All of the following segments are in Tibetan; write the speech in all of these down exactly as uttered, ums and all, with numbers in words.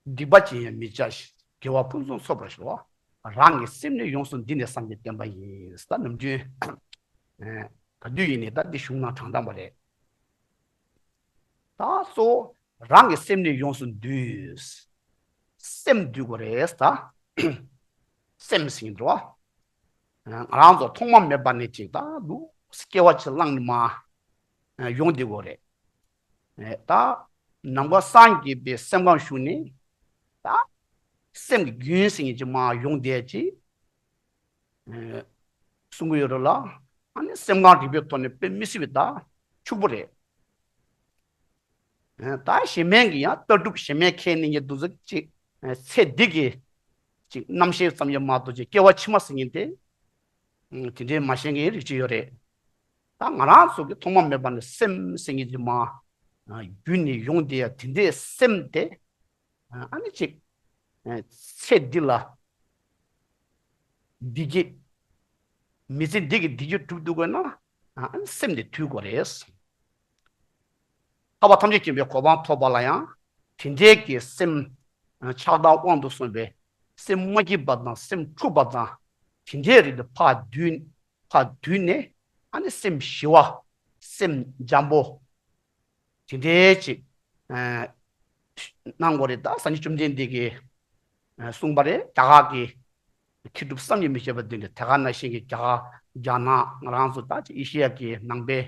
སྡིག་པ་ཅི་ཡང་མི་བྱ་ཞིང་། དགེ་བ་ཕུན་སུམ་ཚོགས་པར་སྤྱོད་པ། རང་གི་སེམས་ནི་ཡོངས་སུ་འདུལ་ ནས་བསམ་གྱིས་བསྟེན་པ་ཡིས། ད་ནམ་རྒྱུན་ག་དུས་ཡིན་ནའི་ད་འདི་གཞུང་ནང་དྲངས་བཏང་བ་རེད། ད་གཙོ་བོ་རང་གི་སེམས་ནི་ཡོངས་སུ་འདུལ། སེམས་འདུལ་དགོས་རེད་ད། སེམས་ཟེར་གྱི་འདུག་བ། ང་རང་ཚོ་ཐོག་མ་མེད་པ་ནས་ཅིག་ད་འདུག་སྐྱེ་བ་ཅིག་བླངས་ནས་མར་ཡོང་བསྡད་དགོས་རེད། ད་ནམ་མཁའ་སངས་རྒྱས་པའི་སེམས་ཁམས་ཞུགས་ནས་ད་སེམས་ཀྱི་རྒྱུན་ཟེར་མཁན་ཅིག་མར་ཡོང་བསྡད་ཅིག་གསུང་གི་ཡོད་རེད་ལ། ཨ་ནི་སེམས་ཁམས་རིག་པའི་ཐོག་ནས་དཔེ་མི་སྲིད་པའི་ད་ཕྱུག་པོ་རེད། ད་གཞན་མའི་གི་ཡང་ལྟ་གྲུབ་གཞན་མའི་ཁས་ལེན་གྱི་འདུག་ཟེར་ཅིག་ཚེ་འདི་གི་ཅིག་རྣམ་ཤེས་ཙམ་ཡང་མ་གཏོགས་ཅིག་སྐྱེ་བ་ཕྱི་མ་ཟེར་མཁན་དེ་དེ་འདྲའི་མ་ཤེས་མཁན་རིགས་ཅིག་ཡོད་རེད། ད་ང་རང་ཚོ་གི་ཐོག་མ་མེད་པ་ནས་སེམས་ཟེར་མཁན་དེ་མར་རྒྱུད་ནས་ཡོང་བསྡད་ཡ་དེ་འདྲའི་སེམས་དེ་ཨ་ནི་ཅིག་ཚེ་འདི་ལ་བདེ་སྐྱིད། མི་ཚེ་འདི་གི་བདེ་སྐྱིད་སྒྲུབ་ཐུབ་དགོས་ན་ཨ་ནི་སེམས་དེ་དུལ་དགོས་རེད། ཐར་པ་ཐམས་ཅད་མཁྱེན་པའི་གོ་འཕང་ཐོབ་པ་ལ་ཡང་དེ་འདྲའི་གི་སེམས་ཆགས་སྡང་དབང་དུ་སོང་བའི་སེམས་མ་སྐྱིད་པ་དང་སེམས་འཁྲུགས་པ་དང་དེ་འདྲའི་རིགས་དེ་ཕར་བསྡུས་ཕར་བསྡུས་ནས་ཨ་ནི་སེམས་ཞི་བ། སེམས་འཇམ་པོ། དེ་འདྲའི་ཅིག་གནང་དགོས་རེད། ད་སངས་རྒྱས་བཅོམ་ལྡན་འདས་ཀྱིས་གསུངས་པ་རེད། རྒྱ་གར་གྱི་མཁས་གྲུབ་བསམ་གྱིས་མི་ཁྱབ་པ་འདི་འདྲ་དེ་ག་ནང་བཞིན་གྱི་རྒྱ་གར་རྒྱ་ནག་ང་རང་ཚོ་ད་ཅིག་ཨེ་ཤེ་ཡ་གི་ནང་པའི་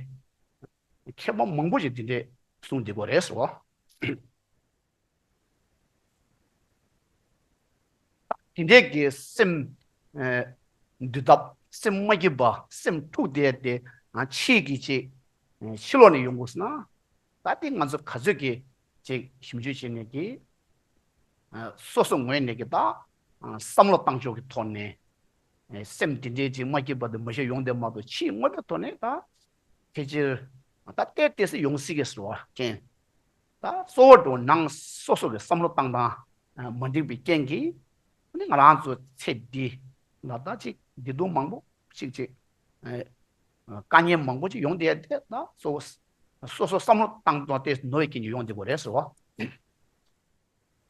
མཁས་པ་མང་པོ་ཞིག་དེ་འདྲས་གསུངས་བསྡད་ཀྱི་ཡོད་རེད་ཟེར་བ། དེ་འདྲས་ཀྱི་སེམས་འདུལ་ཐབས། སེམས་མ་སྐྱིད་པ། སེམས་འཁྲུགས་བསྡད་དེ་ཕྱིའི་གི་ཅིག་ཕྱི་ལོགས་ནས་ཡོང་དགོས་ཟེར་ན། ད་དེ་ང་ཚོ་ག་ཚོད་ཀྱི་ཅིག་ཞིབ་འཇུག་བྱེད་ནས་ཀྱི་སོ་སོ་ངོས་ནས་ཀྱི་ད་བསམ་བློ་བཏང་ཕྱོགས་ཀྱི་ཐོག་ནས་སེམས་དེ་འདྲའི་ཅིག་མ་སྐྱིད་པ་དེ་མ་ཤེས་ཡོང་བསྡད་མ་གཏོགས་ཕྱིའི་དངོས་པོའི་ཐོག་ནས་ད་ཕལ་ཆེར་ད་ལྟས་ལྟས་སེ་ཡོང་སྲིད་ཀྱི་ཟེར་བ་རྐྱེན། ད་གཙོ་བོ་འགྲོ་ནང་སོ་སོ་གི་བསམ་བློ་བཏང་སྟངས་མ་འགྲིག་པའི་རྐྱེན་གྱིས་ནི་ང་རང་ཚོ་ཚེ་འདི་ལ་ད་ཅིག་བདེ་སྡུག་མང་པོ་ཅིག་ཅིག་དཀའ་ངལ་མང་པོ་ཅིག་ཡོང་བསྡད་དེ་ད་གཙོ་བོ་སོ་སོ་བསམ་བློ་བཏང་སྟངས་དེ་ནོར་བའི་རྐྱེན་གྱིས་ཡོང་བསྡད་དགོས་རེད་ཟེར་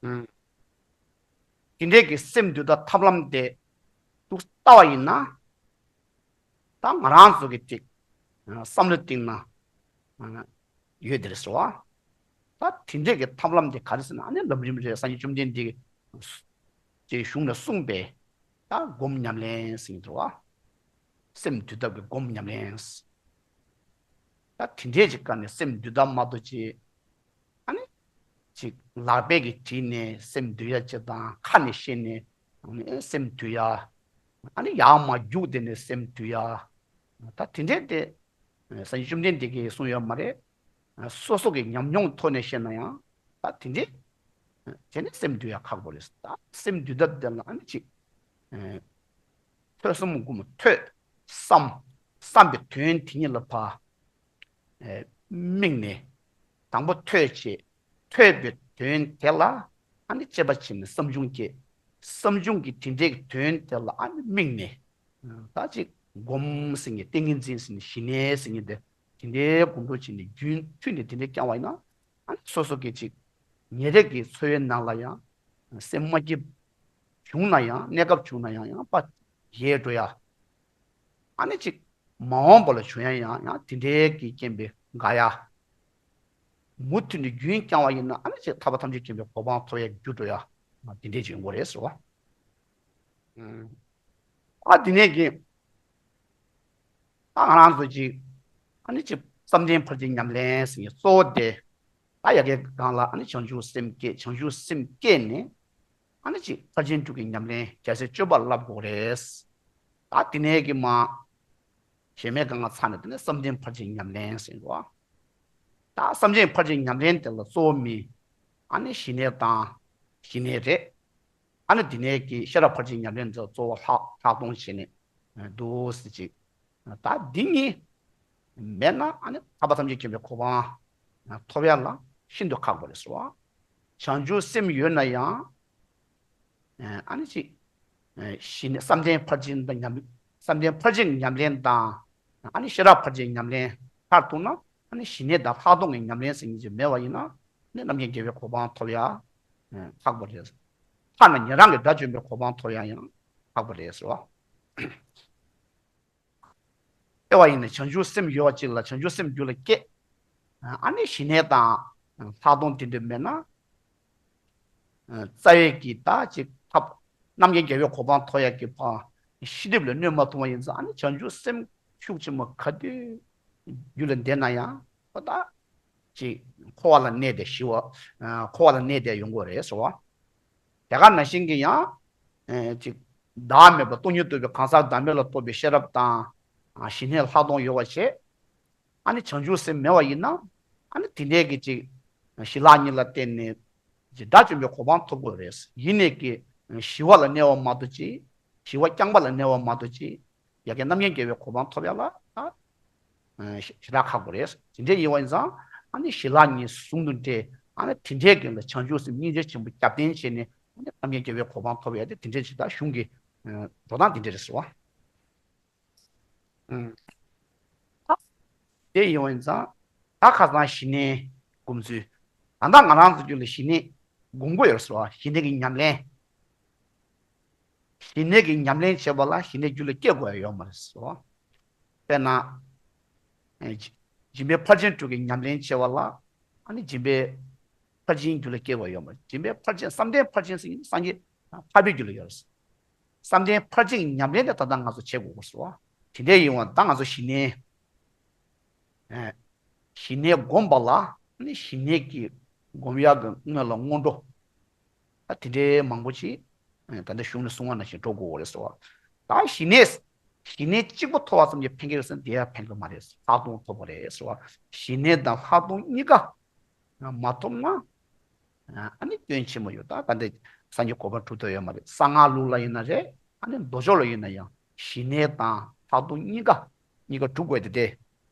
བ། དེ་འདྲའི་གི་སེམས་འདུལ་ཐབས་ཐབས་ལམ་དེ་ཏུ་ལྟ་བ་ཡིན་ན། ད་ང་རང་ཚོ་གི་ཅིག་བསམ་བློ་གཏིང་ན་ཡོད་དེ་རེད་ཟེར་བ། ད་དེ་འདྲའི་གི་ཐབས་ལམ་དེ་ག་རེ་ཟེར་ན་ཨ་ནི་ལམ་རིམ་རེད། སངས་རྒྱས་བཅོམ་ལྡན་འདས་ཀྱི་གཞུང་ལ་གསུངས་པའི་ད་སྒོམ་ཉམས་ལེན་ཟེར་གྱི་འདུག་བ། སེམས་འདུལ་ཐབས་ཀྱི་སྒོམ་ཉམས་ལེན། ད་དེ་འདྲའི་ཅིག་ཀ་ནས་སེམས་འདུལ་ཐབས་མ་གཏོགས་ཅིག་ཨ་ནི་ཅིག་ལག་པས་ཀྱིས་བྲིས་ནས་སེམས་འདུལ་ཡ་ཅིག་དང་ཁ་ནས་བཤད་ནས་ཨ་ནི་སེམས་འདུལ་ཡ། ཨ་ནི་ཡར་མར་རྒྱུགས་བསྡད་ནས་སེམས་འདུལ་ཡ། ད་དེ་འདྲའི་དེ་སངས་རྒྱས་བཅོམ་ལྡན་འདས་ཀྱིས་གསུངས་ཡོད་མ་རེད། སོ་སོ་གི་ཉམས་མྱོང་ཐོག་ནས་བཤད་ན་ཡང་ད་དེ་འདྲའི་དེ་ནས་སེམས་འདུལ་ཡ་ཁག་པོ་རེད། ད་སེམས་འདུལ་ཐབས་དེ་ལ་ཨ་ནི་ཅིག་ཐོས་བསམ་སྒོམ། ཐོས་བསམ་བསམ་པའི་དོན་དེ་ཉིད་ལ་ཕར་དམིགས་ནས། དང་པོ་ཐོས་བྱས། ཐོས་པའི་དོན་དེ་ལ་ཨ་ནི་དཔྱད་པ་བྱས་ནས་བསམ་བྱུང་སྐྱེ། བསམ་བྱུང་གི་དེ་འདྲའི་དོན་དེ་ལ་ཨ་ནི་དམིགས་ནས། ད་ཅིག་སྒོམ་ཟེར་མཁན། ཏིང་ངེ་འཛིན་ཟེར་མཁན། ཞི་གནས་ཟེར་མཁན་དེ་དེ་འདྲའི་སྒོམ་སྒྲུབ་བྱས་ནས་རྒྱུན་མཐུད་ནས་དེ་འདྲའི་བསྐྱང་བ་ཡིན་ན། ཨ་ནི་སོ་སོ་གི་ཅིག་ཉིན་རེ་གི་འཚོ་བའི་ནང་ལ་ཡང་སེམས་མ་སྐྱིད་བྱུང་ན་ཡང་། གནས་སྐབས་བྱུང་ན་ཡང་ཡང་པ་ཡལ་འགྲོ་ཡ། ཨ་ནི་ཅིག་མ་འོངས་པ་ལ་བྱུང་ཡ་ཡང་ཡང་དེ་འདྲའི་གི་རྐྱེན་པས་འགག་ཡ། མུ་མཐུད་ནས་རྒྱུན་བསྐྱང་བ་ཡིན་ན་ཨ་ནི་ཅིག་ཐར་པ་ཐམས་ཅད་མཁྱེན་པའི་གོ་འཕང་ཐོབ་ཡ་འགྱུར་འགྲོ་ཡ། དེ་འདྲའི་ཅིག་ཡོང་གི་རེད་ཟེར་བ། ཨ་དེ་ནས་ཀྱི་ད་ང་རང་ཚོ་ཅིག་ཨ་ནི་ཅིག་བསམ་གཏན་ཕར་ཕྱིན་ཉམས་ལེན་ཟེར་མཁན་གཙོ་བོ་དེ། ད་ཡ་གིའི་སྒང་ལ་ཨ་ནི་བྱང་ཆུབ་སེམས་བསྐྱེད། བྱང་ཆུབ་སེམས་བསྐྱེད་ནས་ཨ་ནི་ཅིག་ཕར་ཕྱིན་དྲུག་གི་ཉམས་ལེན་རྒྱལ་སྲས་སྤྱོད་པ་བསླབ་དགོས་རེད། ད་དེ་ནས་ཀྱི་མ་གཞན་མའི་སྒང་ལ་ཚར་ནས་དེ་ནས་བསམ་གཏན་ཕར་ཕྱིན་ཉམས་ལེན་ཟེར་བ། ད་བསམ་གཏན་ཕར་ཕྱིན་ཉམས་ལེན་དེ་ལ་གཙོ་བོ་མི་ཨ་ནི་ཞི་གནས་དང་། ཞི་གནས་རེད། ཨ་ནི་དེ་ནས་ཀྱི་ཤེས་རབ་ཕར་ཕྱིན་ཉམས་ལེན་དེ་གཙོ་བོ་ལྷག་ལྷག་མཐོང་བྱས་ནས་འདུག་ཟེར་ཅིག་ད་འདི་གཉིས་མེད་ན་ཨ་ནི་ཐར་པ་ཐམས་ཅད་མཁྱེན་པའི་གོ་འཕང་ཐོབ་ཡ་ལ་ཤིན་ཏུ་ཁག་པོ་རེད་ཟེར་བ། བྱང་ཆུབ་སེམས་ཡོད་ན་ཡང་ཨ་ནི་ཅིག་ཞི་གནས་བསམ་གཏན་ཕར་ཕྱིན་དང་ཉམས། བསམ་གཏན་ཕར་ཕྱིན་ཉམས་ལེན་དང་ཨ་ནི་ཤེས་རབ་ཕར་ཕྱིན་ཉམས་ལེན་མཐར་ཐུག་ན་ཨ་ནི་ཞི་གནས་དང་ལྷག་མཐོང་གི་ཉམས་ལེན་ཟེར་མཁན་ཅིག་མེད་པ་ཡིན་ན་ནི་རྣམ་མཁྱེན་རྒྱལ་བའི་གོ་འཕང་ཐོབ་ཡ། ཁག་པོ་རེད། ཐ་ན་ཉན་རང་གི་དགྲ་བཅོམ་པའི་གོ་འཕང་ཐོབ་ཡག་ཡང་ཁག་པོ་རེད་ཟེར་བ། དེ་བ་ཡིན་ན་བྱང་ཆུབ་སེམས་ཡོད་པ་ཅིག་ལ་བྱང་ཆུབ་སེམས་རྒྱུད་ལ་སྐྱེས། ཨ་ནི་ཞི་གནས་དང་ལྷག་མཐོང་དེ་འདྲ་མེད་ན། རྩ་བའི་གི་ད་ཅིག་ཐབས་རྣམ་མཁྱེན་རྒྱལ་བའི་གོ་འཕང་ཐོབ་ཡག་གི་ཕ་ཤི་འགྲིབ་ལ་གནོད་མ་ཐུབ་པ་ཡིན་ཙང་ཨ་ནི་བྱང་ཆུབ་སེམས་ཤུགས་ཆེན་པོ་ག་དུས་རྒྱུད་ལ་ལྡན་ན་ཡང་ཁོ་ད་ཅིག་འཁོར་བ་ལ་གནས་ཏེ་ཞི་བ། འཁོར་བ་ལ་གནས་ཏེ་ཡོང་གི་རེད་ཟེར་བ། དེ་ག་ནང་བཞིན་གྱི་ཡང་ཅིག་བདག་མེད་པ་སྟོང་ཉིད་རྟོགས་པའི་གང་ཟག་བདག་མེད་ལ་རྟོགས་པའི་ཤེས་རབ་དང་ཞི་གནས་ལྷག་མཐོང་ཡོད་པ་བྱས། ཨ་ནི་བྱང་ཆུབ་སེམས་མེད་པ་ཡིན་ན་ཨ་ནི་དེ་འདྲའི་གི་ཅིག་ཞི་ལྷག་གཉིས་ལ་བརྟེན་ནས་ཅིག་དགྲ་བཅོམ་པའི་གོ་འཕང་ཐོབ་དགོས་རེད། ཡིན་ནས་ཀྱི་ཞི་བ་ལ་གནས་པ་མ་གཏོགས་ཅིག་ཞི་བ་རྐྱང་པ་ལ་གནས་པ་མ་གཏོགས་ཅིག་ཡ་གི་རྣམ་མཁྱེན་རྒྱལ་བའི་གོ་འཕང་ཐོབ་ཡག་ལ་ཞེ་དྲག་ཁག་པོ་རེད། དེ་འདྲའི་ཡིན་པ་ཡིན་ཙང་ཨ་ནི་ཞི་ལྷག་གཉིས་ཟུང་དུ་འབྲེལ། ཨ་ནི་དེ་འདྲའི་གི་ལ་བྱང་ཆུབ་སེམས་སྙིང་རྗེ་ཆེན་པོ་རྒྱབ་རྟེན་བྱས་ནས་ཨ་ནི་རྣམ་མཁྱེན་རྒྱལ་བའི་གོ་འཕང་ཐོབ་ཡག་དེ་དེ་འདྲའི་ཅིག་ད་གཞུང་གི་འགྲོ་སྟངས་དེ་འདྲ་རེད་ཟེར་བ། ཨང་། དེ་ཡིན་པ་ཡིན་ཙང་ད་ཁ་སང་ཞི་གནས་སྒོམ་ཚུལ། ད་ལྟ་ང་རང་ཚོ་རྒྱུད་ལ་ཞི་གནས་སྒོམ་དགོས་ཡོད་ཟེར་བ། ཞི་གནས་ཀྱི་ཉམས་ལེན། ཞི་གནས་ཀྱི་ཉམས་ལེན་བྱེད་པ་ལ་ཞི་གནས་རྒྱུད་ལ་སྐྱེ་དགོས་ཡ་ཡོད་མ་རེད་ཟེར་བ། དཔེར་ན། ཨེ་སྦྱིན་པའི་ཕར་ཕྱིན་དྲུག་གི་ཉམས་ལེན་བྱེད་པ་ལ་ཨ་ནི་སྦྱིན་པའི་ཕར་ཕྱིན་རྒྱུད་ལ་སྐྱེ་དགོས་ཡོད་མ་རེད། སྦྱིན་པའི་ཕར་ཕྱིན་བསམ་གཏན་ཕར་ཕྱིན་ཟེར་ཡིན་སངས་རྒྱས་འཕགས་པའི་རྒྱུད་ལ་ཡོད་རེད། བསམ་གཏན་ཕར་ཕྱིན་གྱི་ཉམས་ལེན་དེ་ད་ལྟ་ང་ཚོ་བྱེད་དགོས་སོ། དེ་འདྲའི་ཡིན་བ་ད་ང་ཚོ་ཞི་གནས། ཨེ། ཞི་གནས་སྒོམ་པ་ལ་ནི་ཞི་གནས་ཀྱི་སྒོམ་ཡག་གི་སྔོན་ལ་སྔོན་འགྲོ། ད་དེ་འདྲའི་མང་པོ་ཅིག་ཨེ། ད་ལྟ་གཞུང་ནས་གསུང་བ་ནང་བཞིན་འགྲོ་དགོས་རེད་ཟེར་བ། ད་ཞི་གནས། ཞི་གནས་གཅིག་པོ་ཐོབ་པ་ཙམ་གྱིས་ཕན་གྱི་རེད་ཟེར་ན་དེ་ཡང་ཕན་གྱི་མ་རེད། ལྷག་མཐོང་ཐོབ་པ་རེད་ཟེར་བ། ཞི་གནས་དང་ལྷག་མཐོང་གཉིས་ཀ་མ་ཐོབ་ན། ཨ་ནི་སྐྱོན་ཆེན་པོ་ཡོད། ད་ད་འདི་སངས་རྒྱས་གོ་འཕང་འགྲུབ་ཐུབ་ཡོད་མ་རེད། གསང་སྔགས་ལུགས་ལ་ཡིན་ན་རེད། ཨ་ནི་མདོ་ཕྱོགས་ལ་ཡིན་ན་ཡང་ཞི་གནས་དང་ལྷག་མཐོང་གཉིས་ཀ་གཉིས་ཀ་སྒྲུབ་དགོས་ཏེ་དེ།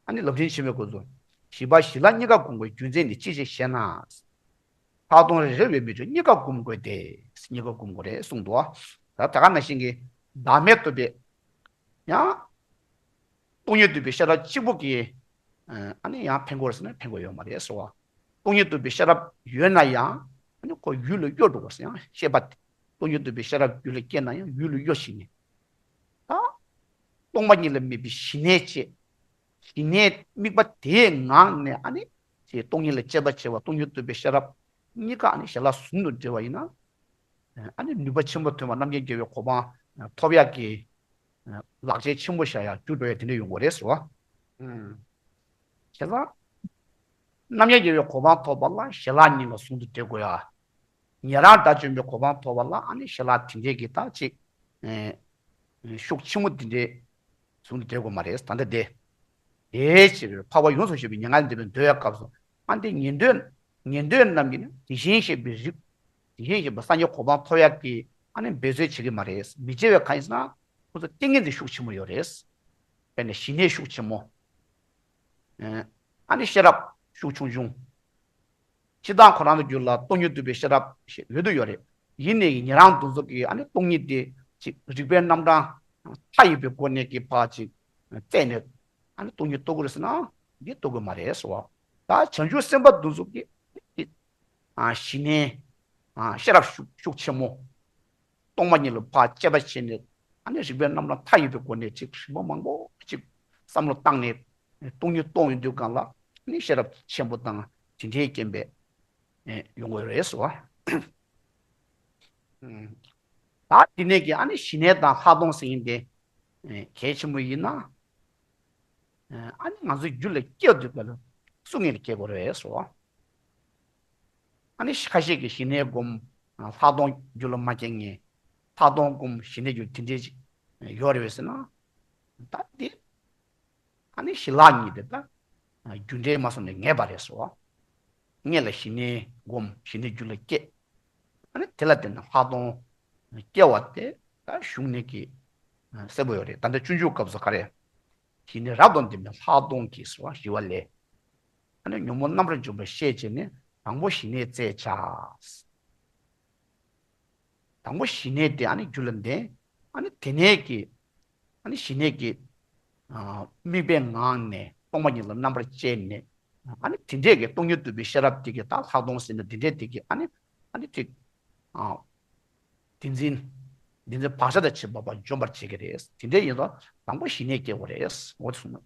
ཨ་ནི་ལམ་རིམ་ཆེན་མོའི་སྐོར་དུ། ཞི་བ་ཞི་ལྷག་གཉིས་ཀ་སྒོམ་དགོས་རྒྱུ་མཚན་ནི་ཅི་ཞིག་ཞེ་ན། ལྷག་མཐོང་རེ་རེ་བས་མི་འགྲུབ་གཉིས་ཀ་སྒོམ་དགོས་ཏེ། གཉིས་ཀ་སྒོམ་དགོས་རེད་གསུངས་འདུག་ད་ད་ག་ནང་བཞིན་གྱི་བདག་མེད་རྟོགས་པའི་ཡང་། སྟོང་ཉིད་རྟོགས་པའི་ཤེས་རབ་གཅིག་པུ་གིས། ཨ་ནི་ཡང་ཕན་གྱི་རེད་ཟེར་ན་ཕན་གྱི་ཡོད་མ་རེད་ཟེར་བ། སྟོང་ཉིད་རྟོགས་པའི་ཤེས་རབ་ཡོད་ན་ཡང་ཨ་ནི་ཁོ་ཡུལ་ལ་གཡོ་འགྲོ་བ་ཟེར་ཡང་ཤེས་པ་དེ། སྟོང་ཉིད་རྟོགས་པའི་ཤེས་རབ་རྒྱུད་ལ་སྐྱེས་ན་ཡང་ཡུལ་ལ་གཡོ་ཞིག་ནས། ད། སྟོང་པ་ཉིད་ལ་དམིགས་པའི་ཞི་གནས་བྱེད། ཞི་གནས་དམིགས་པ་དེའི་ངང་ནས་ཨ་ནི། དེ་སྟོང་ཉིད་ལ་དཔྱད་པ་བྱེད་པ་སྟོང་ཉིད་རྟོགས་པའི་ཤེས་རབ་གཉིས་ཀ་ཨ་ནི་ཞི་ལྷག་ཟུང་དུ་འབྲེལ་བ་ཡིན་ན། ཨ་ནི་ནུས་པ་ཆེན་པོ་ཐོན་པ་རྣམ་མཁྱེན་རྒྱལ་བའི་གོ་འཕང་ཐོབ་ཡག་གི་ལག་ཆ་ཆེན་པོ་བཞག་ཡག་རྒྱུ་འགྲོ་ཡག་དེ་འདྲ་ཡོང་གི་རེད་ཟེར་བ། བྱས་ཙང་། རྣམ་མཁྱེན་རྒྱལ་བའི་གོ་འཕང་ཐོབ་པ་ལ་ཞི་ལྷག་གཉིས་ལ་ཟུང་དུ་འབྲེལ་དགོས་ཡ། ཉན་རང་དགྲ་བཅོམ་པའི་གོ་འཕང་ཐོབ་པ་ལ་ཨ་ནི་ཞི་ལྷག་དེ་འདྲའི་གི་ད་ཅིག་ཤུགས་ཆེན་པོ་དེ་འདྲའི་ཟུང་དུ་འབྲེལ་དགོས་མ་རེད། ད་ལྟ་དེ། དེའི་ཕྱིར་འཕགས་པ་ཡོངས་སུ་གཞོལ་བའི་མྱ་ངན་འདས་པའི་འདོད་པའི་སྐབས་སུ་ཨ་ནི་ཉན་ཐོས། ཉན་ཐོས་རྣམས་ཀྱིས་ནི་དེ་བཞིན་གཤེགས་པའི་རིགས། དེ་བཞིན་གཤེགས་པ་སངས་རྒྱས་གོ་འཕང་ཐོབ་ཡག་གི་ཨ་ནི་འབད་རྩོལ་བྱེད་ཀྱི་མ་རེད། མི་བྱེད་པའི་གང་ཡིན་ཟེར་ན། ཁོ་ཚོ་ཏིང་ངེ་འཛིན་ཤུགས་ཆེན་མོ་ཡོད་རེད། དཔེར་ན་ཞི་གནས་ཤུགས་ཆེན་མོ། ཨ་ནི་ཤེས་རབ་ཤུགས་ཆུང་ཆུང་། སྤྱིར་བཏང་ཁོ་རང་ཚོའི་རྒྱུད་ལ་སྟོང་ཉིད་རྟོགས་པའི་ཤེས་རབ་ཞིག་ཡོད་དུ་ཡོད་རེད། ཡིན་ནའི་ཉན་རང་དེ་ཚོ་གིས་ཨ་ནི་སྟོང་ཉིད་དེ་ཅིག་རིགས་པའི་རྣམ་གྲངས་མཐའ་ཡས་པའི་སྒོ་ནས་ཀྱི་ཕར་ཅིག་བཙལ་ནས་ཨ་ནི་སྟོང་ཉིད་རྟོགས་ཀྱི་རེད་ཟེར་ན་འདི་རྟོགས་ཀྱི་མ་རེད་ཟེར་བ། ད་བྱང་ཆུབ་སེམས་དཔའ་དེ་ཚོ་གིས་ཨ་ཞི་གནས་ཨ་ཤེས་རབ་ཤུགས་ཤུགས་ཆེན་མོ། སྟོང་པ་ཉིད་ལ་ཕར་དཔྱད་པ་བྱས་ནས་ཨ་ནི་རིགས་པའི་རྣམ་གྲངས་མཐའ་ཡས་པའི་སྒོ་ནས་ཅིག་རིམ་པ་མང་པོ་ཅིག་བསམ་བློ་བཏང་ནས་སྟོང་ཉིད་རྟོགས་ཡོང་དུས་སྒང་ལ་ཨ་ནི་ཤེས་རབ་ཆེན་པོ་དང་དེ་འདྲའི་རྐྱེན་པས་ཡོང་གི་རེད་ཟེར་བ། ད་དེ་ནས་ཀྱི་ཨ་ནི་ཞི་གནས་དང་ལྷག་མཐོང་ཟེར་མཁན་དེ་གལ་ཆེན་པོ་ཡིན་ན། ཨ་ནི་ང་ཚོའི་རྒྱུད་ལ་སྐྱེས་དུས་སྐབས་ལ་སུ་ངེས་ལ་སྐྱེ་དགོས་རེད་ཟེར་བ། ཨ་ནི་ཁ་ཤས་ཀྱིས་ཞི་གནས་སྒོམ། ལྷག་མཐོང་རྒྱུད་ལ་མ་སྐྱེས་མཁན། ལྷག་མཐོང་སྒོམ་ཞི་གནས་རྒྱུད་དེ་འདྲའི་ཅིག་ཡོད་རེད་པས་ཟེར་ན། ད་འདི། ཨ་ནི་ཞི་ལྷག་གཉིས་དེ་ད། རྒྱུ་འབྲས་མ་སོང་ནས་ངེས་པ་རེད་ཟེར་བ། སྔོན་ལ་ཞི་གནས་སྒོམ་ཞི་གནས་རྒྱུད་ལ་སྐྱེས། ཨ་ནི་དེ་ལ་བརྟེན་ནས་ལྷག་མཐོང་སྐྱེ་བ་དེ་ད་གཞུང་ནས་ཀྱི་གསལ་པོ་ཡོད་རེད། ད་ལྟ་སྤྱོད་འཇུག་སྐབས་སུ་ག་རེ། ཞི་གནས་རབ་དང་ལྡན་པའི་ལྷག་མཐོང་གིས་ཟེར་བ་ཞི་བ་ལས། ཨ་ནི་ཉོན་མོངས་རྣམ་པར་འཇོམས་པར་ཤེས་བྱས་ནས་དང་པོ་ཞི་གནས་བཙལ་བྱ། དང་པོ་ཞི་གནས་དེ་ཨ་ནི་རྒྱུད་ལ་ལྡན། ཨ་ནི་དེ་ནས་ཀྱི། ཨ་ནི་ཞི་གནས་ཀྱི། དམིགས་པའི་ངང་ནས་སྟོང་པ་ཉིད་ལ་རྣམ་པར་དཔྱད་ནས། ཨ་ནི་དེ་འདྲས་ཀྱི་སྟོང་ཉིད་རྟོགས་པའི་ཤེས་རབ་དེ་གི་ད་ལྷག་མཐོང་ཟེར་ན་དེ་འདྲས་དེ་གི་ཨ་ནི། ཨ་ནི་ཅིག་ཨ། བདེན་འཛིན། བདེན་འཛིན་བག་ཆགས་དང་བཅས་པ་འཇོམས་པར་བྱེད་ཀྱི་རེད། དེ་འདྲ་ཡིན་ཙང་དང་པོ་ཞི་གནས་སྐྱེ་དགོས་རེད། འོ་དེ་གསུངས།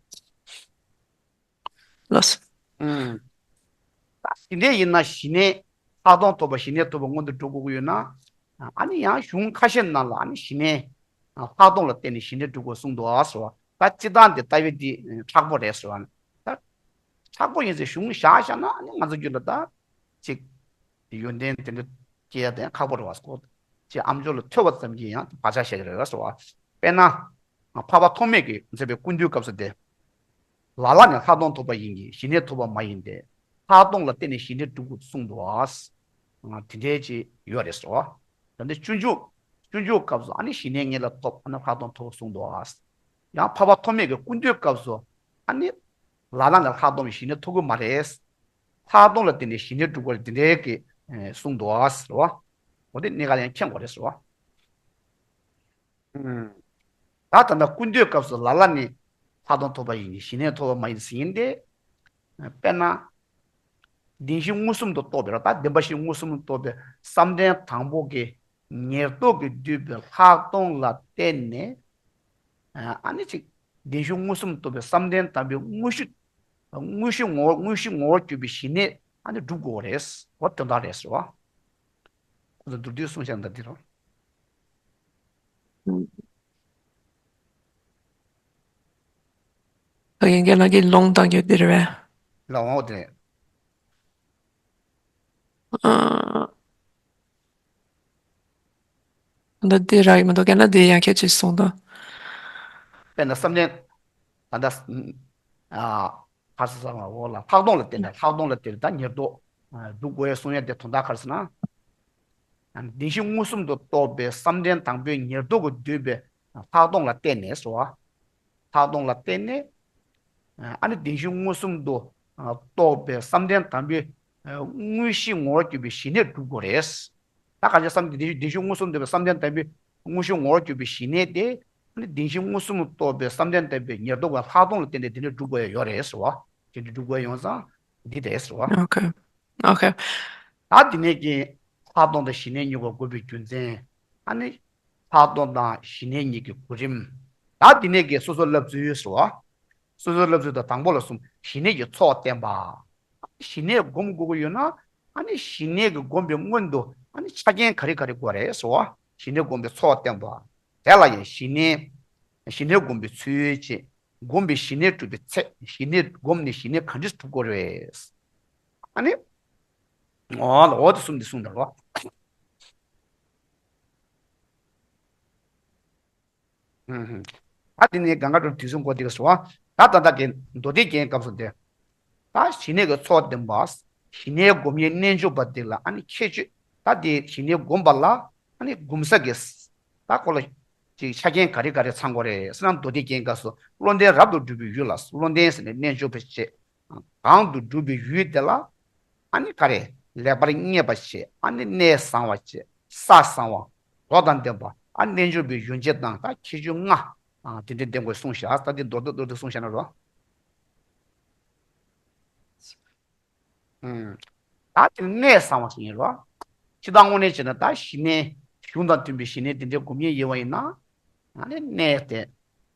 ལགས་སོ། ཨུམ། ད་དེ་འདྲ་ཡིན་ན་ཞི་གནས་ལྷག་མཐོང་ཐོབ་པ་ཞི་གནས་ཐོབ་པ་སྔོན་དུ་འགྲོ་དགོས་ཀྱི་ཡོད་ན། ཨ་ནི་ཡང་གཞུང་ཁ་ཤས་ནང་ལ་ཨ་ནི་ཞི་གནས་ལྷག་མཐོང་ལ་བརྟེན་ནས་ཞི་གནས་སྒྲུབ་དགོས་གསུངས་འདུག་ཟེར་བ། ད་སྤྱིར་བཏང་དེ་ལྟ་བུའི་དེ་མཁྲེགས་པོ་རེད་ཟེར་བ། ད་མཁྲེགས་པོ་ཡིན་ཚེ་གཞུང་བཞག་བཞག་ན་ཨ་ནི་ང་ཚོ་རྒྱུད་ལ་ད་ཅིག་ཡོན་ཏན་དེ་འདྲ་སྐྱེ་ཡ་དེ་ཁག་པོ་རེད་བ། ཁོ་ཅིག་ཨམ་ཅོག་ལ་ཐོས་པ་ཙམ་གྱིས་ཡང་བག་ཆགས་ཞིག་རེད་ཟེར་བ། དཔེར་ན། འཕགས་པ་ཐོགས་མེད་ཀྱིས་མཛད་པའི་ཀུན་བཏུས་སྐབས་སུ་དེ། ལ་ལ་ནི་ལྷག་མཐོང་ཐོབ་པ་ཡིན་གྱི་ཞི་གནས་ཐོབ་པ་མ་ཡིན་ཏེ། ལྷག་མཐོང་ལ་བརྟེན་ནས་ཞི་གནས་སྒྲུབ་དགོས་གསུངས་འདུག་ཨ། དེ་འདྲའི་ཅིག་ཡོད་རེད་ཟེར་བ། ད་ནི་སྤྱོད་འཇུག་སྤྱོད་འཇུག་སྐབས་སུ་ཨ་ནི་ཞི་གནས་ངེས་ལ་ཐོབ། ཨ་ནི་ལྷག་མཐོང་ཐོབ་གསུངས་འདུག་ཨ། ཡང་འཕགས་པ་ཐོགས་མེད་ཀྱི་ཀུན་བཏུས་སྐབས་སུ་ཨ་ནི་ལ་ལ་ནི་ལྷག་མཐོང་ཞི་གནས་ཐོབ་ཀྱི་མ་རེད། ལྷག་མཐོང་ལ་བརྟེན་ནས་ཞི་གནས་སྒྲུབ་དགོས་རེད། དེ་འདྲའི་གི་གསུངས་འདུག་ཨ་ཟེར་བ། འོ་དེ་གནས་སྐབས་ཡང་མཁྱེན་དགོས་རེད་ཟེར་བ། ད་ད་ལྟ་ཀུན་བཏུས་སྐབས་སུ་ལ་ལ་ནི་ལྷག་མཐོང་ཐོབ་པ་ཡིན་གྱི་ཞི་གནས་ཐོབ་པ་མ་ཡིན་ཟེར་ཡིན་ཏེ། དཔེར་ན། བདེན་བཞི་མངོན་སུམ་དུ་རྟོགས་པའི་རོ། ད་བདེན་པ་བཞི་མངོན་སུམ་དུ་རྟོགས་པའི་བསམ་གཏན་དང་པོ་གི་ཉེར་བསྡོགས་ཀྱིས་བསྡུས་པའི་ལྷག་མཐོང་ལ་བརྟེན་ནས། ཨ་ནི་ཅིག་བདེན་བཞི་མངོན་སུམ་དུ་རྟོགས་པའི་བསམ་གཏན་དང་པོའི་དངོས་གཞི། དངོས་གཞི་ངོ་བོ་དངོས་གཞི་ངོ་བོར་གྱུར་པའི་ཞི་གནས་ཨ་ནི་སྒྲུབ་དགོས་རེད། འོ་དོན་དག་རེད་ཟེར་བ། ཁོ་ཚོ་མདོར་བསྡུས་གསུངས་བཞག་འདི་རེད། ད་ཡིན་གྱི་ལ་གི་ལོང་བཏང་རྒྱུ་འདི་རེད་པས། ལོང་འོ་དེ་རེད། ཨ། ད་འདི་རག་གི་མི་འདུག་ག་ན་འདི་ཡང་ཁྱད་ཆོས་གསུངས་དང་། དཔེར་ན་བསམ་གཏན། ད་ལྟ། ཨ། ཁ་སང་བ་འོ་ལ་ལྷག་མཐོང་ལ་བརྟེན་ནས་ལྷག་མཐོང་ལ་བརྟེན་ནས་ད་ཉེར་བསྡོགས་སྒྲུབ་དགོས་ཡ་གསུང་ཡ་དེ་དོན་དག་ག་རེ་ཟེར་ན། བདེན་བཞི་མངོན་སུམ་དུ་རྟོགས་པའི་བསམ་གཏན་དང་པོའི་ཉེར་བསྡོགས་ཀྱིས་བསྡུས་པའི་ལྷག་མཐོང་ལ་བརྟེན་ནས་སོ། ལྷག་མཐོང་ལ་བརྟེན་ནས། ཨ་ནི་བདེན་བཞི་མངོན་སུམ་དུ་རྟོགས་པའི་བསམ་གཏན་དང་པོའི་དངོས་གཞི་ངོ་བོར་གྱུར་པའི་ཞི་གནས་སྒྲུབ་དགོས་རེད། ད་ག་ཅི་བསམ་གཏན་བདེན་བཞི་མངོན་སུམ་དུ་བསམ་གཏན་དང་པོའི་དངོས་གཞི་ངོ་བོར་གྱུར་པའི་ཞི་གནས་དེ། ཨ་ནི་བདེན་བཞི་མངོན་སུམ་རྟོགས་པའི་བསམ་གཏན་དང་པོའི་ཉེར་བསྡོགས་པའི་ལྷག་མཐོང་ལ་བརྟེན་ཏེ་དེ་འདྲ་སྒྲུབ་དགོས་ཡ་ཡོད་རེད་ཟེར་བ། དེ་འདྲ་སྒྲུབ་དགོས་ཡ་ཡོང་ཙང་འདི་རེད་ཟེར་བ། ཨོ་ཁེ། ཨོ་ཁེ། ད་དེ་ནས་ཀྱི་ལྷག་མཐོང་དང་ཞི་གནས་གཉིས་ཀ་དགོས་པའི་རྒྱུ་མཚན། ཨ་ནི་ལྷག་མཐོང་དང་ཞི་གནས་གཉིས་ཀྱི་གོ་རིམ། ད་དེ་ནས་ཀྱི་སོ་སོ་བསླབ་ཚུལ་ཟེར་བ། སོ་སོའི་བསླབ་ཚུལ་དང་དང་པོ་ལ་གསུམ། ཞི་གནས་ཀྱི་ཚོགས་བསྟན་པ། ཞི་གནས་སྒོམ་དགོས་ཀྱི་ཡོད་ན། ཨ་ནི་ཞི་གནས་ཀྱི་སྒོམ་པའི་སྔོན་དུ་ཨ་ནི་ཆ་རྐྱེན་ག་རེ་ག་རེ་དགོས་རེད་ཟེར་བ། ཞི་གནས་སྒོམ་པའི་ཚོགས་བསྟན་པ། དེ་ལ་ཡང་ཞི་གནས། ཞི་གནས་སྒོམ་པའི་ཚུལ་བཅས། སྒོམ་པའི་ཞི་གནས་སྒྲུབ་པའི་ཚད། ཞི་གནས་སྒོམ་ནས་ཞི་གནས་ག་འདྲ་སྒྲུབ་དགོས་རེད། ཨ་ནི། འོ་ལ་འོ་དེ་གསུམ་དེ་གསུངས་འདུག་ལོ། ཨུ་ཧུམ། ད་དེ་ནས་གང་ག་འགྲོ་དུས་གསུམ་གོ་དེ་ག་སོ། ད་ད་ལྟ་གི་མདོ་སྡེ་རྒྱན་སྐབས་སུ་དེ། ད་ཞི་གནས་ཀྱི་ཚོགས་བསྟན་པ། ཞི་གནས་སྒོམ་ཡས་རྣལ་འབྱོར་པ་དེ་ལ་ཨ་ནི་ཁྱད་ཆོས། ད་དེ་ཞི་གནས་སྒོམ་པ་ལ་ཨ་ནི་སྒོམ་ས་གི། ད་ཁོ་ལ་ཅིག་ཆ་རྐྱེན་ག་རེ་ག་རེ་ཚང་དགོས་རེད་ཟེར་ན། མདོ་སྡེ་རྒྱན་སྐབས་སུ་བློ་ལྡན་རབ་ཏུ་གྲུབ་པའི་ཡུལ་ལ། བློ་ལྡན་ཟེར་ནས་རྣལ་འབྱོར་པ་བྱས། གང་དུ་གྲུབ་པའི་ཡུལ་དེ་ལ། ཨ་ནི་ག་རེ། ལེགས་པར་མཉེས་པ་བྱས། ཨ་ནི་གནས་བཟང་བ་བྱས། ས་བཟང་བ། མདོག་དང་ལྡན་པ། ཨ་རྣལ་འབྱོར་པའི་ཡོན་ཆབ་དང་ད་ཁྱད་ཆོས་ལྔ། ཨ་དེ་འདྲའི་ལྡན་དགོས་གསུངས་བཞག་ད་དེ་མདོར་བསྡུས་མདོར་བསྡུས་གསུངས་བཞག་ན་རོ། ཨུམ། ད་དེ་གནས་བཟང་བ་ཞིག་ཡིན་རོ། སྤྱིར་བཏང་དངོས་གནས་བྱས་ན་ད་ཞི་གནས། གཞུང་དང་མཐུན་པའི་ཞི་གནས་དེ་འདྲའི་སྒོམ་ཡས་ཡོད་པ་ཡིན་ན། ཨ་ནི་གནས་དེ།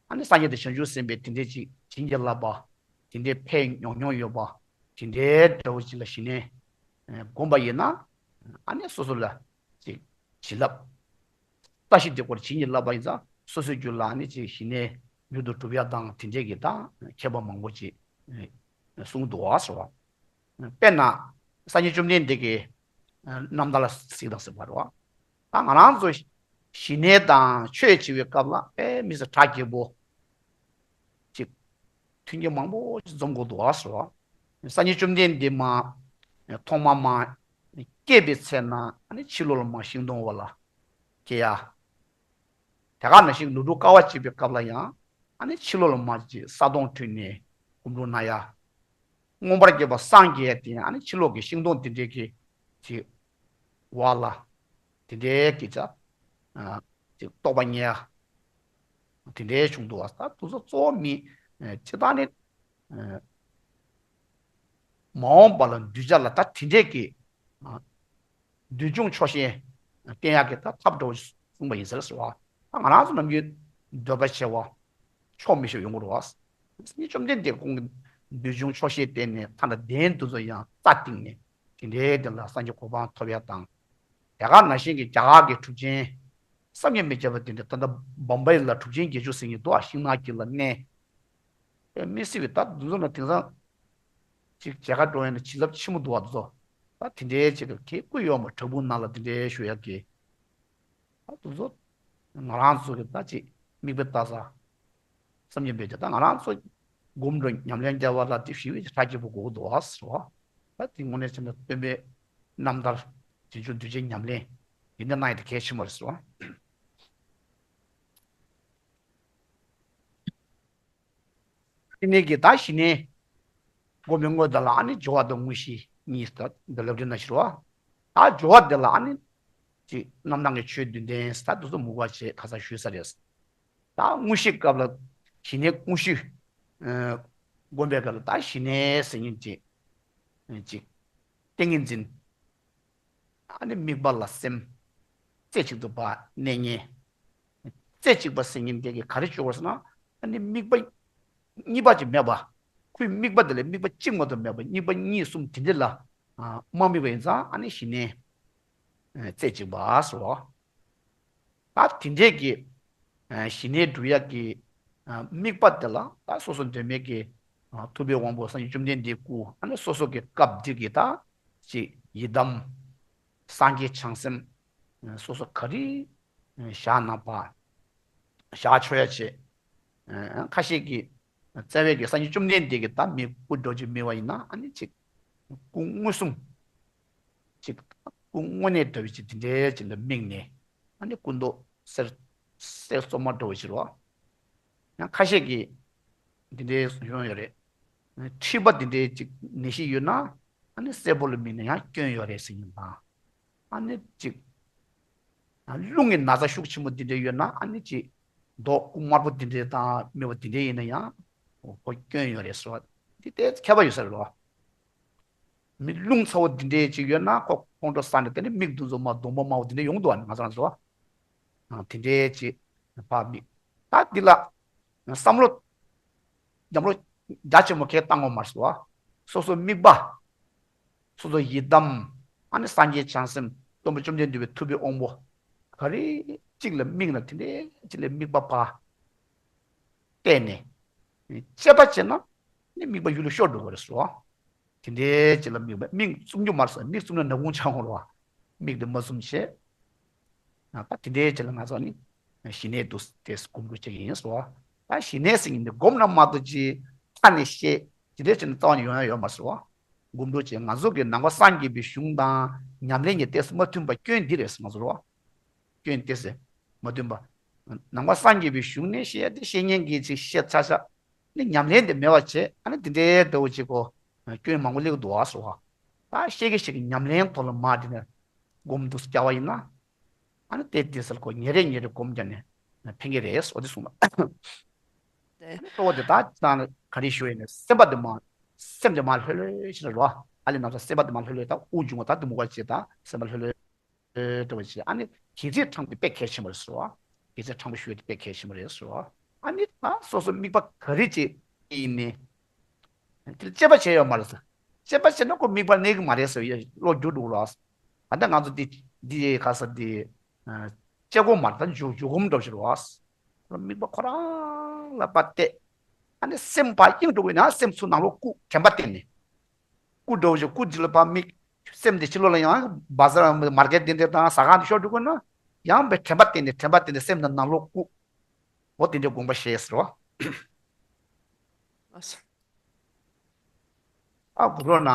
ཨ་ནི་སངས་རྒྱས་དང་བྱང་ཆུབ་སེམས་དཔའི་དེ་འདྲའི་ཅིག་བྱིན་གྱིས་བརླབས་པ། དེ་འདྲའི་ཕན་མྱོང་མྱོང་ཡོད་པ། དེ་འདྲའི་འདྲ་བོ་ཅིག་ལ་ཞི་གནས་སྒོམ་པ་ཡིན་ན། ཨ་ནི་སོ་སོ་ལ་ཅིག་བྱིན་རླབས། བཀྲ་ཤིས་བདེ་སྐོར་བྱིན་གྱིས་བརླབས་པ་ཡིན་ཙང་སོ་སོའི་རྒྱུད་ལ་ཨ་ནི་ཅིག་ཞི་གནས་མྱུར་དུ་འགྲུབ་ཡ་དང་དེ་འདྲའི་གི་ད་མཁས་པ་མང་པོ་ཅིག་གསུངས་འདུག་བ་ཟེར་བ། དཔེར་ན། སངས་རྒྱས་བཅོམ་ལྡན་འདས་ཀྱི་རྣམ་ཐར་ལ་གཟིགས་དང་ཟེར་བ་རེད་བ། ད་ང་རང་ཚོ་ཞི་གནས་དང་ཆོས་བྱེད་པའི་སྐབས་ལ་དཔེ་མི་སྲིད་གྲ་རྒྱས་པོ་ཅིག་མཐུན་རྐྱེན་མང་པོ་ཅིག་འཛོམས་དགོས་འདུག་བ་ཟེར་བ། སངས་རྒྱས་བཅོམ་ལྡན་འདས་མ་ཐོག་མ་མ་སྐྱེས་པའི་ཚེ་ན་ཨ་ནི་ཕྱི་ལོགས་ལ་མར་ཤིང་སྡོང་འོག་ལ་སྐྱེ་ཡ། དེ་ག་ནང་བཞིན་ལོ་དྲུག་དཀའ་བ་སྤྱད་པའི་སྐབས་ལ་ཡང་ཨ་ནི་ཕྱི་ལོགས་ལ་མར་ཅིག་ས་དོང་བརྒྱབ་ནས་སྒོམ་སྒྲུབ་གནང་ཡ། མངོན་པར་རྒྱལ་བ་སངས་རྒྱས་དེ་ཡང་ཨ་ནི་ཕྱི་ལོགས་ཀྱི་ཤིང་སྡོང་དེ་འདྲའི་གི་ཅིག་འོག་ལ་དེ་འདྲའི་གི་ཅིག་ཨ་ཅིག་རྟོགས་པ་རྙེད་ཡ་དེ་འདྲའི་བྱུང་འདུག་བ། ད་དེ་ཚོ་གཙོ་བོ་མི་ཨ་སྤྱིར་བཏང་ནི་ཨ་མ་འོངས་པ་ལ་གདུལ་བྱ་ལ་ད་དེ་འདྲའི་གི་ཨ་འདུལ་བྱུང་ཆོག་ཤེས་ བསྟེན་ཡག་གི་ད་ཐབས་འདྲ་བོ་གསུངས་པ་ཡིན་ཟེར་ཟེར་བ། ད་ང་རང་ཚོ་ནམ་རྒྱུན་འདོད་པ་ཆེ་བ། ཆོག་མི་ཤེས་ཡོང་གི་རེད་བ། སངས་རྒྱས་བཅོམ་ལྡན་འདས་ཁོང་གི་འདོད་ཆུང་ཆོག་ཤེས་བསྟེན་ནས་ཐ་ན་གདན་དུ་ཚོ་ཡང་རྩ་བཏིང་ནས་དེ་འདྲའི་དེ་ལ་སངས་རྒྱས་གོ་འཕང་ཐོབ་ཡ་དང་། དེ་ག་ནང་བཞིན་གྱི་རྒྱ་གར་གྱི་གྲུབ་ཆེན་བསམ་ཡས་མི་ཁྱབ་པ་དེ་འདྲ་ད་ལྟ་བོམ་བེ་ལ་གྲུབ་ཆེན་བརྒྱད་ཅུ་ཟེར་མཁན་འདུག་ཨ། ཤིང་ནགས་དཀྱིལ་ལ་གནས། དཔེ་མི་སྲིད་པའི་ད་འདུ་འཛོམས་ལ་དེང་སང་ཅིག་མཇལ་ཁ་འགྲོ་ཡ་ན་བྱིན་རླབས་ཆེན་པོ་འདུག་བ་འདུ་ཚོ། ད་དེ་འདྲའི་ཅིག་གི་སྐུ་ཡོད་མ་བྲག་ཕུག་ནང་ལ་དེ་འདྲའི་བཞུགས་ཡ་གི། ད་འདུ་ཚོ་ང་རང་ཚོ་གི་ད་ཅིག་མིག་དཔེ་ལྟ་ས། བསམ་གྱིས་མི་ཁྱབ་ད་ང་རང་ཚོ་སྒོམ་འགྲོ་ཉམས་ལེན་རྒྱག་པ་ལ་དེ་ཞིག་ཧྲ་སྐྱིད་པོ་དགོས་འདུག་བ་ཟེར་བ། ད་དེ་དངོས་གནས་བྱས་ན་སྟོན་པའི་རྣམ་ཐར་རྗེས་འཇུག་གདུལ་བྱའི་ཉམས་ལེན་འདི་འདྲ་གནང་ཡ་དེ་གལ་ཆེན་པོ་རེད་ཟེར་བ། དེ་ནས་ཀྱི་ད་ཞི་གནས་སྒོམ་པའི་དངོས་དེ་ལ་ཨ་ནི་སྦྱོར་བ་དང་དངོས་གཞི་གཉིས་ད་འདི་ལབ་རྒྱུ་ན་ཞིག་རེད་བ། ད་སྦྱོར་བ་དེ་ལ་ཨ་ནི་ཅིག་རྣམ་གྲངས་ཀྱི་ཆོས་བདུན་ལྡན་ད་དེ་ཚོ་མུ་ག་བྱས་ཁ་སང་ཞུས་ས་རེད། ད་དངོས་གཞི་སྐབས་ལ་ཞི་གནས་དངོས་གཞི་ཨ་སྒོམ་པའི་སྐབས་ལ་ད་ཞི་གནས་ཟེར་མཁན་ཅིག་ཅིག་ཏིང་ངེ་འཛིན། ཨ་ནི་དམིགས་པ་ལ་སེམས་རྩེ་གཅིག་ཏུ་ཕར་གནས་མཁན། རྩེ་གཅིག་པ་ཟེར་མཁན་དེ་གིས་ག་རེ་སྦྱོར་བ་ཟེར་ན། ཨ་ནི་དམིགས་པ་གཉིས་པ་ཅིག་མེད་པ། ཁོའི་དམིགས་པ་དེ་ལ་དམིགས་པ་གཅིག་མ་གཏོགས་མེད་པ། གཉིས་པ་གཉིས་གསུམ་དེ་འདྲ་ལ་ཨ་མ་དམིགས་པ་ཡིན་ཙང་ཨ་ནི་ཞི་གནས་ཨ་རྩེ་གཅིག་པ་ཟེར་བ། ད་དེ་འདྲས་ཀྱི་ཨ་ཞི་གནས་སྒྲུབ་ཡག་གི་ཨ་དམིགས་པ་དེ་ལ་ད་སོ་སོ་འདོད་མེད་ཀྱི་ཨ་ཐུབ་པའི་དབང་པོ་སངས་རྒྱས་བཅོམ་ལྡན་འདས་སྐུ་ཨ་ནི་སོ་སོ་གི་སྐབས་འདི་གི་ད་ཅིག་ཡི་དམ་སངས་རྒྱས་བྱང་སེམས་ཨ་སོ་སོ་ག་རེ་ཨ་བཞག་ན་ཕར་བཞག་ཆོག་ཡ་བྱེད། ཨ་ཁ་ཤས་ཀྱིས་རྩ་བའི་གི་སངས་རྒྱས་བཅོམ་ལྡན་འདས་ཀྱི་ད་མི་སྐུ་འདྲ་ཅིག་དམིགས་པ་ཡིན་ན་ཨ་ནི་ཅིག་སྐུ་མངོན་སུམ། ཅིག་སྐུ་དངོས་གནས་འདྲ་བའི་ཅིག་དེ་འདྲའི་ཅིག་ལ་དམིགས་ནས་ཨ་ནི་སྐུ་མདོག་གསེར་གསེར་བཙོ་མ་འདྲ་བ་ཞིག་རེད་བ། ཡང་ཁ་ཤས་ཀྱིས་འདི་འདྲའི་གསུངས་ཡོད་རེད། མཁྲིས་པ་འདི་འདྲའི་ཅིག་ནད་གཞི་ཡོད་ན་ཨ་ནི་སེར་པོ་ལ་དམིགས་ནས་ཡང་སྐྱོན་ཡོད་རེད་ཟེར་མཁན་དང་། ཨ་ནི་ཅིག་རླུང་གི་ན་ཚ་ཤུགས་ཆེན་པོ་འདི་འདྲའི་ཡོད་ན་ཨ་ནི་ཅིག་མདོག་སྐུ་དམར་པོ་འདི་འདྲའི་དང་མེད་པ་འདི་འདྲའི་ཡིན་ན་ཡང་ཁོ་སྐྱོན་ཡོད་རེད་ཟེར་བ། འདི་ལྟའི་ཁྱད་པར་ཡོད་ས་རེད་བ། མི་རླུང་ཚ་བོ་འདི་འདྲའི་ཅིག་ཡོད་ན་ཁོ་ཁོང་ཁྲོ་ཟ་ནས་དེ་ནི་མིག་འདི་ཚོ་མ་གདོང་པ་དམར་པོ་འདི་འདྲ་ཡོང་གི་འདུག་བ། ང་ཚོ་རང་ཚོ་བ། དེ་འདྲའི་ཅིག་ཕར་དམིགས། ད་འདི་ལ་བསམ་བློ་འཇམ་བློ་རྒྱ་ཆེན་པོ་གས་བཏང་དགོས་མ་རེད་བ། སོ་སོ་དམིགས་པ། སོ་སོ་ཡི་དམ། ཨ་ནི་སངས་རྒྱས་བྱང་སེམས་སྟོན་པ་བཅོམ་ལྡན་འདས་པའི་ཐུབ་པའི་དབང་པོ། ག་རེ་གཅིག་ལ་དམིགས་ན་དེ་འདྲའི་གཅིག་ལ་དམིགས་པ་ཕར་གཏད་ནས། དཔྱད་པ་བྱས་ན་ནི་དམིགས་པ་ཡུལ་ལ་ཤོར་འགྲོ་གི་རེད་ཟེར་བ། དེ་འདྲའི་ཅིག་ལ་དམིགས་པ་མིག་བཙུམ་རྒྱུ་མ་རེད་ཟེར། མིག་བཙུམ་ན་ནག་ཁུང་ཆགས་འོང་རེད་བ། མིག་དེ་མ་བཙུམ་བྱས། ད་དེ་འདྲའི་ཅིག་ལ་ང་ཚོ་ནི་ཞི་གནས་འདུག་དེ་སྒོམ་རྒྱུ་ཅིག་ཡིན་ཟེར་བ། ད་ཞི་གནས་ཟེར་མཁན་དེ་སྒོམ་ན་མ་གཏོགས་ཅིག་ཐ་ནས་ཤེས་དེ་འདྲའི་ཅིག་ནི་རྩ་བ་ནས་ཡོང་ཡ་ཡོད་མ་རེད་ཟེར་བ། སྒོམ་རྒྱུ་ཅིག་ང་ཚོ་གི་ནང་པ་སངས་རྒྱས་པའི་གཞུང་དང་ཉམས་ལེན་གྱི་ཏོག་ཙམ་མ་མཐུན་པ་སྐྱོན་འདི་རེད་ཟེར་ང་ཚོ་རེད་བ། སྐྱོན་ཏོག་ཙམ་མ་མཐུན་པ། ནང་པ་སངས་རྒྱས་པའི་གཞུང་ནས་བཤད་ཡ་དེ་བཤད་མཁན་གྱིས་ཅིག་བཤད་ཚར་ཤག་ནི་ཉམས་ལེན་དེ་མེད་པ་བྱས་ཨ་ནི་དེ་འདྲའི་ལྟ་བུ་ཅིག་གོ། སྐྱོན་མང་པོ་སླེབས་འདུག་བ་ཟེར་བ། ད་བཤད་ཀྱི་བཤད་ཀྱི་ཉམས་ལེན་ཐོག་ལ་མ་དེ་ནས་སྒོམ་དུ་བསྐྱལ་བ་ཡིན་ན། ཨ་ནི་དེ་དེ་སལ་གོ་ཉེ་རེ་ཉེ་རེ་སྒོམ་རྒྱག་ནས་ཕན་གྱི་རེད་ཟེར་བ་དེ་གསུངས་པ། ཨ་ནི་གཙོ་བོ་དེ་ད་ཅང་ག་རེ་ཞུ་ཡིན་ན་སེམས་པ་དེ་མ། སེམས་དེ་མ་ལྷོད་ལྷོད་ཞིག་རེད་བ། ཨ་ལས་ནང་ས་སེམས་པ་དེ་མ་ལྷོད་ལྷོད་ད་དབུགས་འབྱུང་བ་ད་དེ་མུ་ག་བྱེད་ད་སེམས་པ་ལྷོད་ལྷོད། འདྲ་བ་ཞིག་ཨ་ནི་དགེ་རྩས་ཕྲེང་བ་དེ་དཔེ་གལ་ཆེན་པོ་རེད་ཟེར་བ། དགེ་རྩས་ཕྲེང་བ་ཞུ་ཡ་དེ་དཔེ་གལ་ཆེན་པོ་རེད་ཟེར་བ། ཨ་ནི་ད་སོ་སོ་དམིགས་པ་ག་རེ་བྱེད་ཡིན་ནི། དེ་ལ་དཔྱད་པ་བྱས་ཡོད་མ་རེད་ཟེར། དཔྱད་པ་བྱས་ན་ཁོ་དམིགས་པ་གནས་ཀྱི་མ་རེད་ཟེར་ཡ་བློ་འགྱུར་འགྲོ་གི་རེད། ད་ལྟ་ང་ཚོ་འདི་འདི་ག་ས་འདི་དཔྱད་སྒོམ་མ་རེད། ད་འཇུག་འཇུག་སྒོམ་འདྲ་བ་ཞིག་རེད་བ། དམིགས་པ་ཁོ་རང་ལ་ཕར་གཏད། ཨ་ནི་སེམས་ཕར་གཡེང་འགྲོ་གི་ཡིན་ན་སེམས་ཚུར་ནང་ལོགས་བཀུག་དྲན་པ་བསྟེན་ནས། སྐུ་འདྲ་བོ་ཞིག་སྐུ་འདི་ལ་ཕར་དམིགས། སེམས་དེ་ཕྱི་ལོགས་ལ་ཡང་བ་ཟར་མར་གད་དེ་འདྲ་དང་ཟ་ཁང་དུ་ཤོར་འགྲོ་དགོས་ན། ཡང་བའི་དྲན་པ་བསྟེན་ནས་དྲན་པ་བསྟེན་ནས་སེམས་དང་ནང་ལོགས་བཀུག་འོ་དེ་འདྲའི་དགོངས་པ་བཞེས་ཟེར་བ། ཨ་གུ་རུ་ན།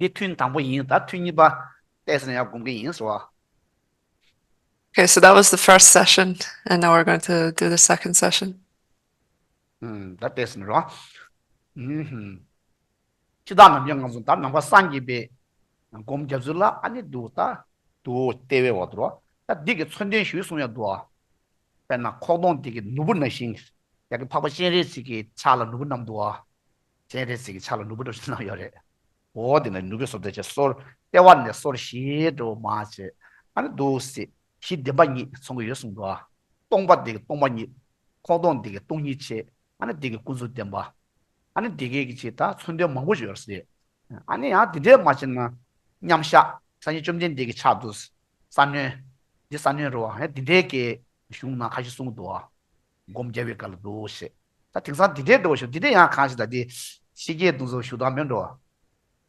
འདི་ཐུན་དང་པོ་ཡིན། ད་ཐུན་གཉིས་པ་ཏོག་ཙམ་ཡང་སྒོམ་གྱི་ཡིན་ཟེར་བ། Okay, so that was the first session, and now we're going to do the second session. ཨུམ། ད་ཏོག་ཙམ་རོ། ཨུམ། སྤྱིར་བཏང་ནམ་རྒྱུན་ང་ཚོ་ད་ནང་པ་སངས་རྒྱས་པའི་སྒོམ་རྒྱབ་ཚུལ་ལ་ཨ་ནི་འདུག་ད་འདུག་ལྟེ་བའི་འོག་ཏུ་རོ། ད་འདི་གི་མཚོན་དོན་ཞུས་གསུང་ཡ་འདུག་ཨ། དཔེར་ན་ཁོག་སྟོང་འདི་གི་ནོར་བུ་ནང་བཞིན། ཡ་གི་འཕགས་པ་སྤྱན་རས་གཟིགས་ཀྱི་ཕྱག་ལ་ནོར་བུ་བསྣམས་འདུག་ཨ། སྤྱན་རས་གཟིགས་ཀྱི་ཕྱག་ལ་ནོར་བུ་འདྲ་བོ་ཞིག་བསྣམས་ཡོད་རེད། འོ་དེ་ནས་ནོར་བུ་སོགས་དེ་ཆེ་སོར་ལྟེ་བ་ནས་སོར་བཞི་འགྲོ་མ་བྱེད། ཨ་ནི་འདུག་སེ་གཞི་བདེན་པ་གཉིས་མཚོན་གྱི་ཡོད་གསུངས་འདུག་ཨ། སྟོང་པ་དེ་གི་སྟོང་པ་ཉིད། ཁོག་སྟོང་དེ་གི་སྟོང་ཉིད་བྱེད། ཨ་ནི་དེ་གི་ཀུན་རྫོབ་བདེན་པ། ཨ་ནི་དེ་གའི་གི་ཆེད་ད་མཚོན་དོན་མང་པོ་ཞིག་ཡོད་རེད། ཨ་ནི་ཡང་དེ་འདྲས་མ་བྱས་ན་མཉམ་བཞག་སངས་རྒྱས་བཅོམ་ལྡན་འདས་ཀྱི་ཕྱག་ཏུ་ས་གནོན། འདི་ས་གནོན་རེད་བ། ཡང་དེ་འདྲས་ཀྱི་གཞུང་ནང་ཁ་ཤས་གསུངས་འདུག་བ། སྒོམ་རྒྱབ་པའི་སྐབས་ལ་འདུག་ཞེས། ད་དེང་སང་དེ་འདྲས་འགྲོ་བ་ཞིག་དེ་འདྲས་ཡང་གང་ཞིག་ད་དེ་ཕྱི་རྒྱལ་དུ་ཚོ་ཞུ་དག་མེད་འགྲོ་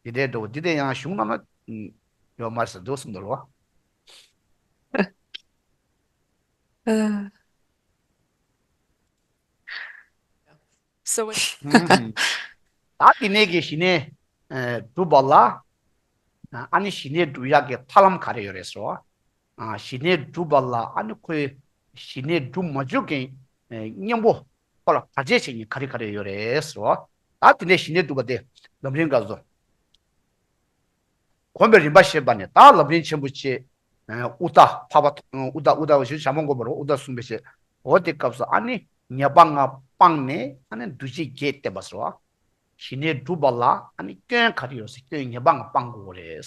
བ། དེ་འདྲས་འགྲོ་བ་དེ་འདྲས་ཡང་གཞུང་ནང་ན་ཡོད་མ་རེད་ཟེར་འདུག་གསུངས་འདུག་བ། ཨ། So what? ད་དེ་ནས་ཀྱི་ཞི་གནས་སྒྲུབ་པ་ལ། ཨ་ནི་ཞི་གནས་སྒྲུབ་ཡག་གི་ཐབས་ལམ་ག་རེ་ཡོད་རེད་ཟེར་བ། ཞི་གནས་སྒྲུབ་པ་ལ་ཨ་ནི་ཁོའི་ཞི་གནས་སྒྲུབ་མ་བཅུག་མཁན་གཉེན་པོ་ཁོ་ལ་བར་ཆད་བྱེད་མཁན་ག་རེ་ག་རེ་ཡོད་རེད་ཟེར་བ། ད་དེ་ནས་ཞི་གནས་སྒྲུབ་པ་དེ་ལམ་རིམ་ག་ཚོད། གོམས་པའི་རིམ་པ་བཤད་པ་ནི་ད་ལམ་རིམ་ཆེན་པོ་ཆེ། ཨུ་ཏ་ཕ་བ་ཨུ་ཏ་ཨུ་ཏ་ཞུ་བྱ་མ་དགོས་པར་ཨུ་ཏ་གསུངས་པའི་ཆེ། འོ་དེ་སྐབས་སུ་ཨ་ནི་ཉེས་པ་ལྔ་སྤངས་ནས་ཨ་ནི་འདུ་བྱེད་བརྒྱད་བསྟེན་པ་ཟེར་བ། ཞི་གནས་སྒྲུབ་པ་ལ་ཨ་ནི་སྐྱོན་ག་རེ་ཡོད་ཟེར་སྐྱོན་ཉེས་པ་ལྔ་སྤང་དགོས་རེད།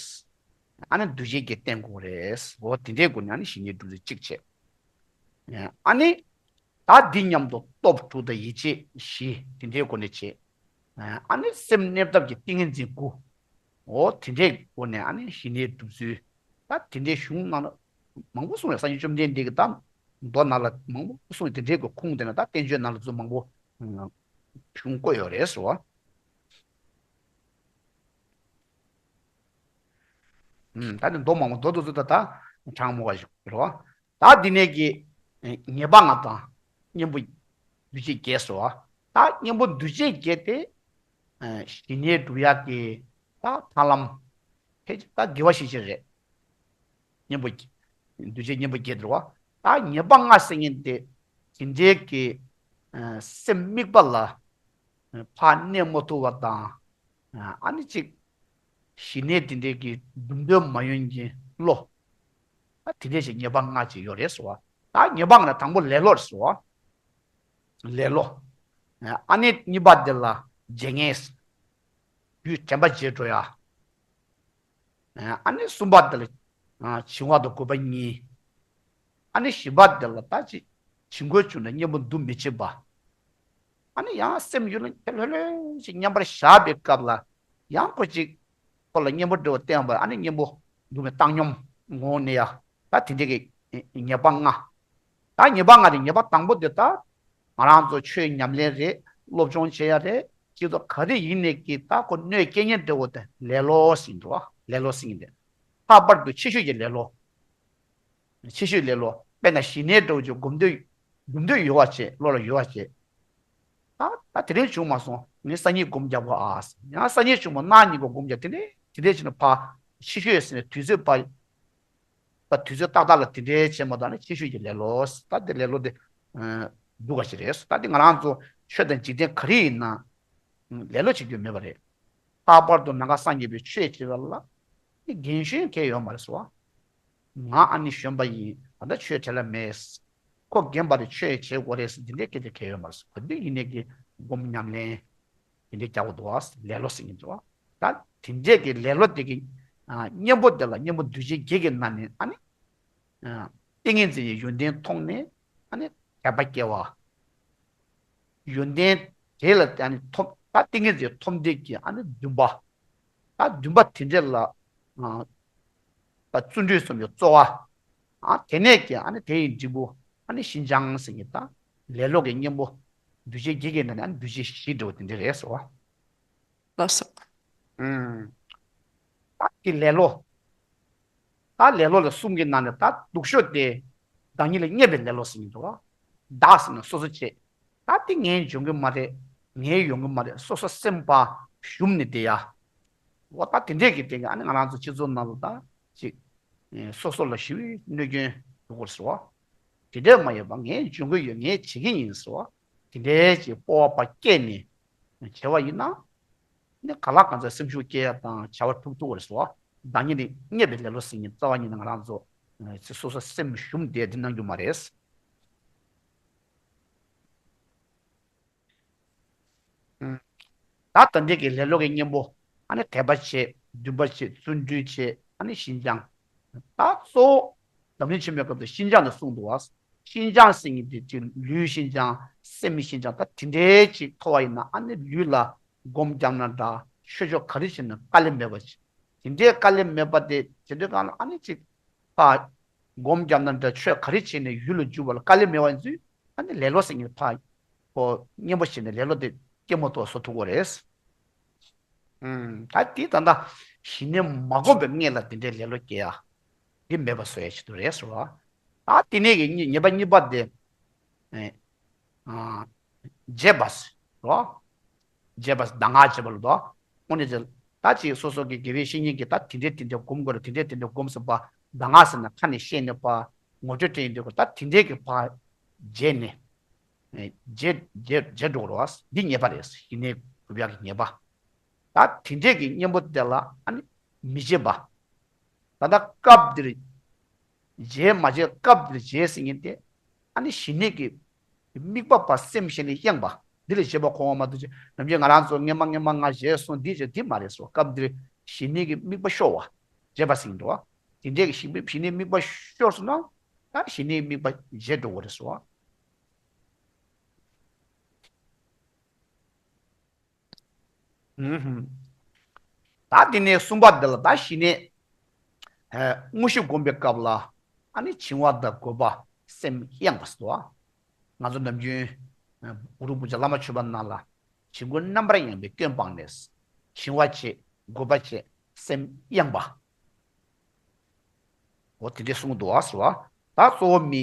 ཨ་ནི་འདུ་བྱེད་བརྒྱད་བསྟེན་དགོས་རེད། འོ་དེ་འདྲའི་སྒོ་ནས་ཨ་ནི་ཞི་གནས་སྒྲུབ་ཚུལ་གཅིག་བྱས། ཨ་ནི། ད་འདི་མཉམ་དུ་སྟོབས་དྲུག་དང་ཡིད་ཆེས་བཞི་དེ་འདྲའི་སྒོ་ནས་བྱེད། ཨ་ནི་སེམས་གནས་ཐབས་ཀྱི་ཏིང་ངེ་འཛིན་དགུ། འོ་དེ་འདྲའི་སྒོ་ནས་ཨ་ནི་ཞི་གནས་སྒྲུབ་ཚུལ། ད་དེ་འདྲའི་གཞུང་ནང་ལ་མང་པོ་གསུངས་ཡོད། སངས་རྒྱས་བཅོམ་ལྡན་འདས་ཀྱིས་ད་མདོ་ནང་ལ་མང་པོ་གསུངས་ཡོད། དེ་འདྲའི་གི་ཁུངས་དེ་ན་ད་བསྟན་བཅོས་ནང་ལ་ཚུར་མང་པོ་གཞུང་བཀོད་ཡོད་རེད་ཟེར་བ། ད་ནི་མདོ་མང་པོ་མདོ་དུ་ཚུར་ད་ད་དྲང་མོ་བ་ཞིག་རེད་བ། ད་འདི་ནས་ཀྱི་ཉེས་པ་ལྔ་དང་གཉེན་པོ་འདུ་བྱེད་བརྒྱད་ཟེར་བ། ད་གཉེན་པོ་འདུ་བྱེད་བརྒྱད་དེ་ཞི་གནས་སྒྲུབ་ཡག་གི་ད་ཐབས་ལམ་ཕལ་ཆེར་ད་དགེ་བ་བཤད་ཕྱིར་རེད། གཉེན་པོ་འདུ་བྱེད་གཉེན་པོ་བརྒྱད་དེ་རེད་བ། ད་ཉེས་པ་ལྔ་ཟེར་མཁན་དེ་དེ་འདྲའི་གི་སེམས་དམིགས་པ་ལ་ཕར་གནས་མ་ཐུབ་པ་དང་། ཨ་ནི་གཅིག་ཞི་གནས་དེ་འདྲའི་གི་འགྲུབ་འདོད་མ་ཡོང་གི་བློ། ཨ་དེ་འདྲའི་ཞིག་ཉེས་པ་ལྔ་ཅིག་ཡོད་རེད་ཟེར་བ། ད་ཉེས་པ་ལྔ་དང་པོ་ལེ་ལོ་རེད་ཟེར་བ། ལེ་ལོ། ཨ་ནི་གཉིས་པ་དེ་ལ་བརྗེད་ངས། རྒྱུ་དྲན་པ་བརྗེད་འགྲོ་ཡ། ཨ་ནི་གསུམ་པ་དེ་ལ་བྱིང་བ་དང་རྒོད་པ་གཉིས། ཨ་ནི་བཞི་པ་དེ་ལ་ད་ཅི་བྱིང་རྒོད་བྱུང་ནས་གཉེན་པོ་འདུ་མི་བྱེད་པ། ཨ་ནི་ཡང་སེམས་ཡུལ་ལ་ལྷོད་ལྷོད་ཅིག་མཉམ་པར་བཞག་པའི་སྐབས་ལ་ཡང་ཁོ་ཅིག་ཁོ་ལ་གཉེན་པོ་འདྲ་བོ་བསྟན་པ། ཨ་ནི་གཉེན་པོ་འདུ་མི་བཏང་སྙོམས་ངོ་ནས་ཡ། ད་དེ་འདྲའི་གི་ཉེས་པ་ལྔ། ད་ཉེས་པ་ལྔ་དེ་ཉེས་པ་དང་པོ་དེ་ད་ང་རང་ཚོ་ཆོས་ཉམས་ལེན་རེད། སློབ་སྦྱོང་བྱེད་ཡ་རེད། སྤྱི་ཚོགས་ག་རེ་ཡིན་ནས་ཀྱི་ད་ཁོ་གནོད་སྐྱེལ་མཁན་འདྲ་བོ་དེ་ལེ་ལོ་ཟེར་གྱི་འདུག་བ། ལེ་ལོ་ཟེར་གྱི་འདུག་ལྷག་པར་དུ་ཆེ་ཤོས་ཀྱི་ལེ་ལོ། ཆེ་ཤོས་ལེ་ལོ། དཔེར་ན་ཞི་གནས་འདྲ་བོ་ཅིག་སྒོམ་འདོད་སྒོམ་འདོད་ཡོད་པ་བྱེད། བློ་ལ་ཡོད་པ་བྱེད། ད་ད་དེ་རིང་བྱུང་མ་སོང་། ངས་སང་ཉིན་སྒོམ་རྒྱག་གོ་ཨ། ཡང་སང་ཉིན་བྱུང་མ་གནངས་ཉིན་གོ་སྒོམ་རྒྱག་དེ་འདྲས་དེ་འདྲས་བྱས་ན་ཕར་ཕྱི་ཤོས་ཟེར་ནས་དུས་ཚོད་ཕར་ད་དུས་ཚོད་ཏག་ཏག་ལ་དེ་འདྲས་བྱས་མ་ཐག་ནི་ཕྱི་ཤོས་ཀྱི་ལེ་ལོ། ད་དེ་ལེ་ལོ་དེ་སྡུག་ག་ཞིག་རེད། ད་དེ་ང་རང་ཚོ་ཆོས་དང་འཇིག་རྟེན་ག་རེ་ཡིན་ན་ལེ་ལོ་བྱེད་རྒྱུ་མེད་པ་རེད། ལྷག་པར་དུ་ནམ་མཁའ་སངས་རྒྱས་པའི་ཆོས་བྱེད་པ་ལ་རྒན་གཞོན་གང་ཡང་ཡོད་མ་རེད་ཟེར་བ། ང་ཨ་ནི་གཞོན་པ་ཡིན། ད་ལྟ་ཆོས་བྲལ་ལ་མེད། ཁོ་རྒན་པ་རེད། ཆོས་བྱེད་དགོས་རེད་ཟེར་འདི་འདྲའི་སྐད་ཆ་གང་ཡང་ཡོད་མ་རེད་ཟེར། ག་དུས་ཡིན་ནའི་གི་སྒོམ་ཉམས་ལེན་འདི་འདྲའི་རྒྱག་དགོས་འདུག་བ། ལེ་ལོ་ཟེར་གྱི་འདུག་བ། ད་དེ་འདྲའི་གི་ལེ་ལོ་དེ་གི་གཉེན་པོ་དེ་ལ་གཉེན་པོ་འདུ་བྱེད་བརྒྱད་ཀྱི་ནང་ནས་ཨ་ནི་ཏིང་ངེ་འཛིན་གྱི་ཡོན་ཏན་མཐོང་ནས་ཨ་ནི་དད་པ་སྐྱེ་བ། ཡོན་ཏན་དེ་ལ་ཨ་ནི་ཐོབ་ད་ཏིང་ངེ་འཛིན་ཐོབ་འདོད་ཀྱི་ཨ་ནི་འདུན་པ། ད་འདུན་པ་དེ་འདྲ་ལ་ཨ་ད་བརྩོན་འགྲུས་གསུམ་གྱི་རྩོལ་བ། ཨ་དེ་ནས་ཀྱི་ཨ་ནི་དེ་ཡི་འབྲས་བུ་ཨ་ནི་ཤིན་སྦྱངས་ཟེར་གྱི་ད་ལེ་ལོ་གི་གཉེན་པོ་འདུ་བྱེད་བརྒྱད་ཀྱི་ནང་ནས་ཨ་ནི་འདུ་བྱེད་བཞི་འདྲ་བོ་དེ་འདྲ་རེད་ཟེར་བ། ལགས་སོ། ཨུམ། ད་ཀྱི་ལེ་ལོ། ད་ལེ་ལོ་ལ་གསུམ་གྱི་ནང་ནས་ད་སྡུག་ཤོས་དེ་བདག་ཉིད་ལ་བརྙས་པའི་ལེ་ལོ་ཟེར་གྱི་འདུག་བ། བདག་ཟེར་ན་སོ་སོ་བྱས། ད་དེ་ངས་འཇོན་གྱི་མ་རེད། ངས་ཡོང་གི་མ་རེད། སོ་སོ་སེམས་པ་ཞུམ་ནས་བསྡད་ཡ། འོ་ད་དེ་འདྲས་ཀྱི་སྟེང་གི་ཨ་ནི་ང་རང་ཚོ་སྤྱི་ཚོགས་ནང་ལ་ད་ཅིག་སོ་སོ་ལ་ཞི་བའི་གནོད་སྐྱོན་ཡོང་གི་རེད་ཟེར་བ། དེ་འདྲས་མ་ཡོད་པ་ངས་འཇོན་གི་ཡོད། ངས་བྱེད་ཀྱི་ཡིན་ཟེར་བ། དེ་འདྲས་ཀྱི་སྤོབས་པ་སྐྱེས་ནས་བྱས་པ་ཡིན་ན། ནི་ག་ལ་གང་ཚ་སེམས་ཤུགས་སྐྱེ་ཡ་དང་བྱ་བ་ཐུབ་ཐུབ་པ་རེད་ཟེར་བ། བདག་ཉིད་ནི་རྙེད་པའི་ལེ་ལོ་ཟེར་མཁན་རྩ་བ་ཉིད་ནས་ང་རང་ཚོ་ཨ་སོ་སོ་སེམས་ཞུམ་བསྡད་དེ་གནང་རྒྱུ་མ་རེད། ད་ལྟ་འདི་གི་ལེ་ལོ་གི་གཉེན་པོ་ཨ་ནི་དད་པ་བྱེད། འདུན་པ་བྱེད། བརྩོན་འགྲུས་བྱེད། ཨ་ནི་ཞི་འཇམ། ད་གཙོ་བོ་འཛམ་གླིང་ཆེན་པོའི་སྐབས་སུ་ཞི་འཇམ་ནས་གསུངས་འདུག་བ། ཞི་འཇམ་ཟེར་མཁན་དེ་ཅིག་ལུས་ཞི་འཇམ། སེམས་ཞི་འཇམ། ད་དེ་འདྲའི་ཅིག་ཐོབ་པ་ཡིན་ན་ཨ་ནི་ལུས་ལ་སྒོམ་བརྒྱབ་ན་འདྲ། ཆོས་ཕྱོགས་ག་རེ་བྱས་ན་དཀའ་ལས་མེད་པ་ཅིག་དེ་འདྲའི་དཀའ་ལས་མེད་པ་དེ་དེ་འདྲའི་སྒང་ལ་ཨ་ནི་ཅིག་ཕ་སྒོམ་བརྒྱབ་ན་འདྲ། ཆོས་ག་རེ་བྱས་ནས་ཡུལ་ལ་འཇུག་པ་ལ་དཀའ་ལས་མེད་པ་ཡིན་ཚུལ། ཨ་ནི་ལེ་ལོ་ཟེར་མཁན་ཕ་ཁོ་གཉེན་པོ་བྱས་ནས་ལེ་ལོ་དེ་སྐྱེ་མ་ཐུབ་བཟོ་ཐུབ་ཀྱི་རེད། ཨུམ། ད་དེ་ད་ལྟ་ཞི་གནས་མ་བསྒོམས་པའི་སྔོན་ལ་དེ་འདྲའི་ལེ་ལོ་སྐྱེ་ཡ་དེ་མེད་པ་བཟོ་ཡ་ཆེད་དུ་རེད་ཟེར་བ། ད་དེ་ནས་ཀྱི་ཉེས་ཉེས་པ་གཉིས་པ་དེ། ཨེ། ཨ། བརྗེད་པ་ཟེར་བ། བརྗེད་པ་ཟེར་གདམས་ངག་བྱེད་པ་ལ་དོ། དངོས་གནས་ཅིག་ད་ཅིག་སོ་སོ་གི་དགེ་བའི་བཤེས་གཉེན་གྱིས་ད་དེ་འདྲས་དེ་འདྲས་སྒོམ་དགོས་རེད། དེ་འདྲས་དེ་འདྲས་སྒོམ་ཟེར་བ། གདམས་ངག་ཟེར་ན་ཁ་ནས་བཤད་ནས་པ། ངོ་སྤྲོད་སྤྲད་ཡིན་འདུག་ད་དེ་འདྲས་ཀྱི་ཕ་བརྗེད་ནས། ཨེ། བརྗེད་བརྗེད་བརྗེད་འགྲོ་གི་རེད་བ། འདི་ཉེས་པ་རེད། ཞི་གནས་སྒྲུབ་ཡག་གི་ཉེས་པ། ད་དེ་འདྲས་ཀྱི་གཉེན་པོ་དེ་ལ་ཨ་ནི་མི་བརྗེད་པ། ད་ལྟ་སྐབས་འདིར་བརྗེད་མ་བརྗེད། སྐབས་འདིར་བརྗེད་ཟེར་མཁན་དེ་ཨ་ནི་ཞི་གནས་ཀྱི་དམིགས་པ་ཕར་སེམས་གཞན་ལ་གཡེངས་པ། འདི་ལ་བརྗེད་པ་གོ་བ་མ་གཏོགས་ཅི། ནམ་རྒྱུན་ང་རང་ཚོ་སྔན་མ་སྔན་མ་ང་བརྗེད་སོང་འདི་བརྗེད་འདི་མ་རེད་ཟེར་བ། སྐབས་འདིར་ཞི་གནས་ཀྱི་དམིགས་པ་ཤོར་བ། བརྗེད་པ་ཟེར་གྱི་འདུག་བ། དེ་འདྲས་ཀྱི་ཞི་གནས་ཞི་གནས་དམིགས་པ་ཤོར་སོང་ན་ད་ཞི་གནས་དམིགས་པ་བརྗེད་འགྲོ་གི་རེད་ཟེར་བ། ཨུ་ཧུམ། ད་དེ་ནས་གསུམ་པ་འདི་ལ་ད་ཞི་གནས། ཨ། དངོས་གཞི་བསྒོམ་པའི་སྐབས་ལ་ཨ་ནི་བྱིང་བ་དང་རྒོད་པ་སེམས་གཡེངས་པ་ཟེར་བ། ང་ཚོ་ནམ་རྒྱུན་ཨ་གུ་རུ་བུ་ཆེན་བླ་མ་མཆོད་པ་རྣམས་ལ་བྱིང་རྒོད་རྣམ་པར་གཡེང་བའི་སྐྱོན་སྤངས་ནས། བྱིང་བ་བྱེད། རྒོད་པ་བྱེད། སེམས་གཡེངས་པ། འོ་དེ་འདྲས་གསུངས་འདུག་བ་ཟེར་བ། ད་གཙོ་བོ་མི་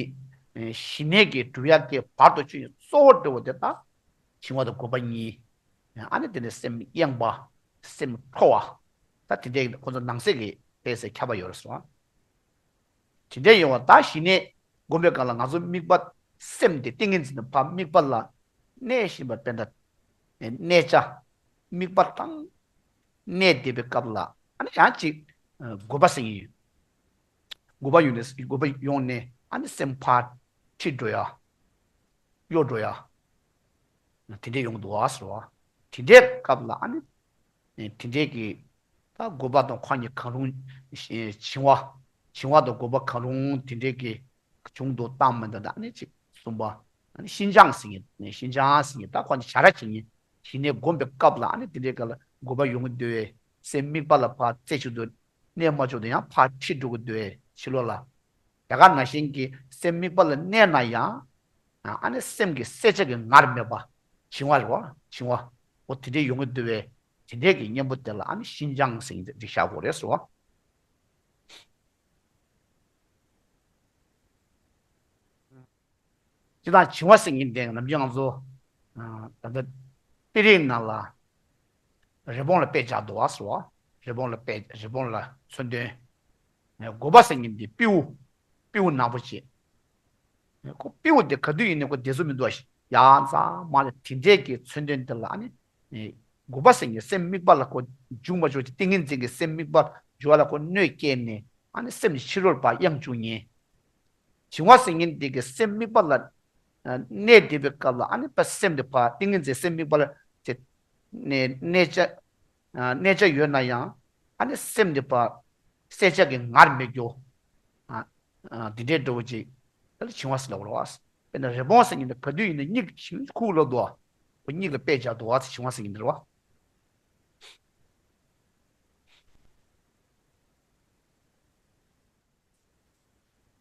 ཞི་གནས་ཀྱི་སྒྲུབ་ཡག་གི་བར་དུ་གཅོད་ཡག་གཙོ་བོ་འདྲ་བོ་དེ་ད་བྱིང་བ་དང་རྒོད་པ་གཉིས། ཨ་ནི་དེ་ནས་སེམས་གཡེངས་པ། སེམས་འཕྲོ་བ། ད་དེ་འདྲས་ཁོ་ཚོ་ནང་གསེས་ཀྱི་དཔེ་ཟེར་ཁྱབ་པ་ཡོད་རེད་ཟེར་བ། དེ་འདྲས་ཡོང་བ་ད་ཞི་གནས་སྒོམ་པའི་སྐབས་ལ་ང་ཚོ་དམིགས་པ་སེམས་དེ་ཏིང་ངེ་འཛིན་དུ་ཕར་དམིགས་པ་ལ་གནས་བཞིན་པ་དཔེར་ན་གནས་བྱ་དམིགས་པ་དང་གནས་བསྡད་པའི་སྐབས་ལ་ཨ་ནི་ཡང་ཅིག་རྒོད་པ་ཟེར་གྱི་ཡོད། རྒོད་པ་ཡོང་ནས་རྒོད་པ་ཡོང་ནས་ཨ་ནི་སེམས་ཕར་ཁྲིད་འགྲོ་ཡ། གཡོ་འགྲོ་ཡ། དེ་འདྲས་ཡོང་གི་འདུག་བ་ཟེར་བ། དེ་འདྲའི་སྐབས་ལ་ཨ་ནི། དེ་འདྲས་ཀྱི་ད་རྒོད་པ་དང་ཁོ་གཉིས་གང་རུང་། བྱིང་བ། བྱིང་བ་དང་རྒོད་པ་གང་རུང་དེ་འདྲས་ཀྱི་བྱུང་དུ་བཏང་མི་འདུག་ད་ཨ་ནི་ཅིག་གསུམ་པ། ཨ་ནི་ཞི་འཇམ་ཟེར་མཁན། ཞི་འཇམ་ཟེར་མཁན་ད་ཁོ་གཉིས་བྱ་ར་བྱེད་མཁན། ཞི་གནས་སྒོམ་པའི་སྐབས་ལ་ཨ་ནི་དེ་འདྲའི་སྐབས་ལ་རྒོད་པ་ཡོང་གི་འདུག་བས་སེམས་དམིགས་པ་ལ་ཕར་རྩེ་བཅུག་ཏུ་གནས་མ་བཅུག་ཏུ་ཡང་ཕར་ཁྲིད་འགྲོ་གི་འདུག་བས་ཕྱི་ལོགས་ལ། དེ་ག་ནང་བཞིན་གྱི་སེམས་དམིགས་པ་ལ་གནས་ན་ཡང་། ཨ་ནི་སེམས་ཀྱི་གསལ་ཆ་གི་ངར་མེད་པ། བྱིང་བ་རེད་བ། བྱིང་བ། འོ་དེ་འདྲའི་ཡོང་གི་འདུག་བས། དེ་འདྲའི་གི་གཉེན་པོ་དེ་ལ་ཨ་ནི་ཞི་འཇམ་ཟེར་མཁན་དེ་བཞག་དགོས་རེད་ཟེར་བ། སྤྱིར་བཏང་བྱིང་བ་ཟེར་མཁན་དེ་ནམ་རྒྱུན་ང་ཚོ་ད་ལྟ་དཔེ་རིས་ནང་ལ་རི་བོང་ལ་དཔེ་བཞག་འདུག་བ་ཟེར་བ། རི་བོང་ལ་དཔེ་རི་བོང་ལ་མཚོན་དོན། རྒོད་པ་ཟེར་མཁན་དེ་སྤྲེའུ། སྤྲེའུ་ནག་པོ་ཅིག་ཁོ་སྤྲེའུ་དེ་ག་དུས་ཡིན་ནའི་ཁོ་བདེ་སོ་མི་འདུག་ཡ་མཚན་མ་ལ་དེ་འདྲས་ཀྱི་མཚོན་དོན་དེ་ལ་ཨ་ནི། རྒོད་པ་ཟེར་མཁན་སེམས་དམིགས་པ་ལ་ཁོ་འཇུག་མ་ཆོག་ཅིག་ཏིང་ངེ་འཛིན་གྱི་སེམས་དམིགས་པ་འཇུག་པ་ལ་ཁོ་གནོད་སྐྱེལ་ནས་ཨ་ནི་སེམས་ཕྱི་རོལ་ཕར་གཡེང་བཅུག་མཁན། བྱིང་བ་ཟེར་མཁན་དེ་གི་སེམས་དམིགས་པ་ལ་གནས་བསྡད་པའི་སྐབས་ལ་ཨ་ནི་ཕར་སེམས་དེ་ཕར་ཏིང་ངེ་འཛིན་སེམས་དམིགས་པ་ལ་དེ་གནས་གནས་བྱ་གནས་བྱ་ཡོད་ན་ཡང་ཨ་ནི་སེམས་དེ་ཕར་གསལ་ཆ་གི་ངར་མེད་རྒྱུ། འདི་འདྲའི་འདྲ་བོ་ཅིག་ད་ལ་བྱིང་བ་ཟེར་ལབ་རོ། དཔེར་ན་རི་བོང་ཟེར་མཁན་དེ་ག་དུས་ཡིན་ན་མིག་ཁུག་ལོ་འདུག་བ། ཁོ་མིག་ལ་དཔེ་བཞག་འདུག་བ་ཟེར་བྱིང་བ་ཟེར་མཁན་དེ་རེད་བ།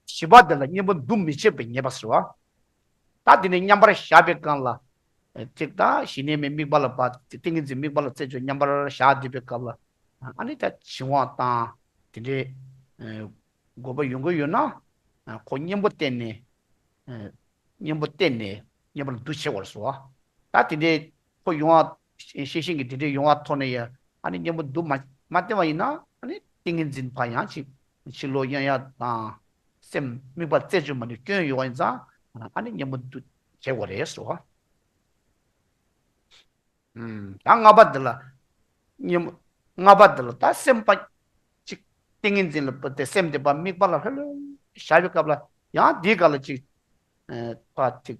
བཞི་པ་དེ་ལ་གཉེན་པོ་འདུ་མི་བྱེད་པའི་ཉེས་པ་ཟེར་བ། ད་དེ་ནས་མཉམ་པར་བཞག་པའི་སྒང་ལ། ཅིག་ད་ཞི་གནས་མའི་དམིགས་པ་ལ་བབ་ཏིང་ངེ་འཛིན་དམིགས་པ་ལ་རྩེ་གཅོད་མཉམ་པར་བཞག་བསྡད་པའི་སྐབས་ལ། ཨ་ནི་ད་བྱིང་བ་དང་དེ་འདྲའི་རྒོད་པ་ཡོང་གི་ཡོད་ན། ཁོ་གཉེན་པོ་བསྟེན་ནས། གཉེན་པོ་བསྟེན་ནས་གཉེན་པོ་ལ་འདུ་བྱེད་དགོས་ཟེར་བ། ད་དེ་འདྲའི་ཁོ་ཡོང་བ་ཤེས་བཞིན་གྱི་དེ་འདྲའི་ཡོང་བ་ཐོག་ནས་ཡ་ཨ་ནི་གཉེན་པོ་འདུ་མ་ མ་བསྟེན་པ་ཡིན་ན་ཨ་ནི་ཏིང་ངེ་འཛིན་པ་ཡང་ཅིག་ཕྱི་ལོགས་གཡེང་ཡ་དང་སེམས་དམིགས་པ་རྩད་གཅོད་མ་ནུས་སྐྱོན་ཡོད་པ་ཡིན་ཙང་ཨ་ནི་གཉེན་པོ་འདུ་བྱེད་དགོས་རེད་ཟེར་བ། ད་ལྔ་པ་འདི་ལ་གཉེན་པོ་ལྔ་པ་འདི་ལ་ད་སེམས་པ་ཅིག་ཏིང་ངེ་འཛིན་ལ་བབས་ཏེ་སེམས་དེ་པ་དམིགས་པ་ལ་ལྷོད་ལྷོད་བཞག་པའི་སྐབས་ལ་ཡང་འདིའི་སྐབས་ལ་ཅིག་ཨ་ཅིག་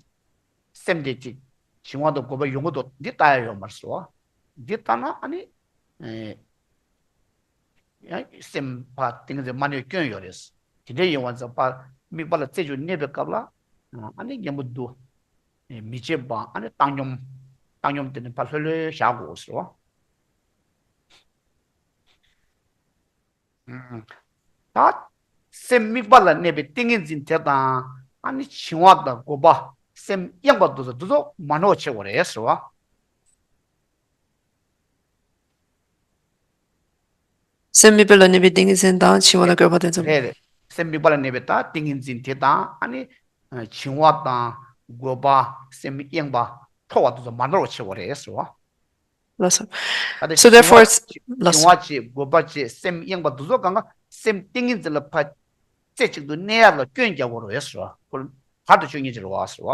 སེམས་དེ་ཅིག་བྱིང་བ་དང་རྒོད་པ་ཡོང་གི་འདུག་འདི་ལྟ་ཡ་ཡོད་མ་རེད་ཟེར་བ། འདི་ལྟ་ན་ཨ་ནི་ཡང་སེམས་པ་ཏིང་ངེ་འཛིན་མ་གནས་སྐྱོན་ཡོད་རེད། དེ་འདྲ་ཡིན་པ་ཙང་པ་དམིགས་པ་ལ་རྩད་གཅོད་གནས་པའི་སྐབས་ལ་ཨ་ནི་གཉེན་པོ་འདུ་མི་བྱེད་པ་ཨ་ནི་བཏང་སྙོམས། བཏང་སྙོམས་དེ་ནི་ཕར་ལྷོད་ལྷོད་བཞག་དགོས་ཟེར་བ། ད་སེམས་དམིགས་པ་ལ་གནས་པའི་ཏིང་ངེ་འཛིན་དེ་དང་ཨ་ནི་བྱིང་བ་དང་རྒོད་པ་སེམས་གཡེང་བ་དེ་ཚོ་དེ་ཚོ་མ་ནོར་བ་བྱེད་དགོས་རེད་ཟེར་བ། སེམས་དམིགས་པ་ལ་གནས་པའི་ཏིང་ངེ་འཛིན་དང་བྱིང་བ་དང་རྒོད་པ་དེ་ཚོ། རེད་རེད། སེམས་དམིགས་པ་ལ་གནས་པའི་ད་ཏིང་ངེ་འཛིན་དེ་དང་ཨ་ནི་བྱིང་བ་དང་རྒོད་པ་སེམས་གཡེང་བ་འཕྲོ་བ་དེ་ཚོ་མ་ནོར་བ་བྱེད་དགོས་རེད་ཟེར་བ། ལགས་སོ། ད་དེ་So བྱིང་བ་therefore it's- བྱིང་བ་བྱེད་རྒོད་པ་བྱེད་སེམས་གཡེང་བ་དེ་ཚོ་གང་ག་སེམས་ཏིང་ངེ་འཛིན་ལ་ཕར་རྩེ་གཅིག་ཏུ་གནས་ཡག་ལ་སྐྱོན་རྒྱག་དགོས་རེད་ཟེར་བ། ཁོ་བར་དུ་གཅོད་ཉེན་ཅིག་རེད་བ་ཟེར་བ།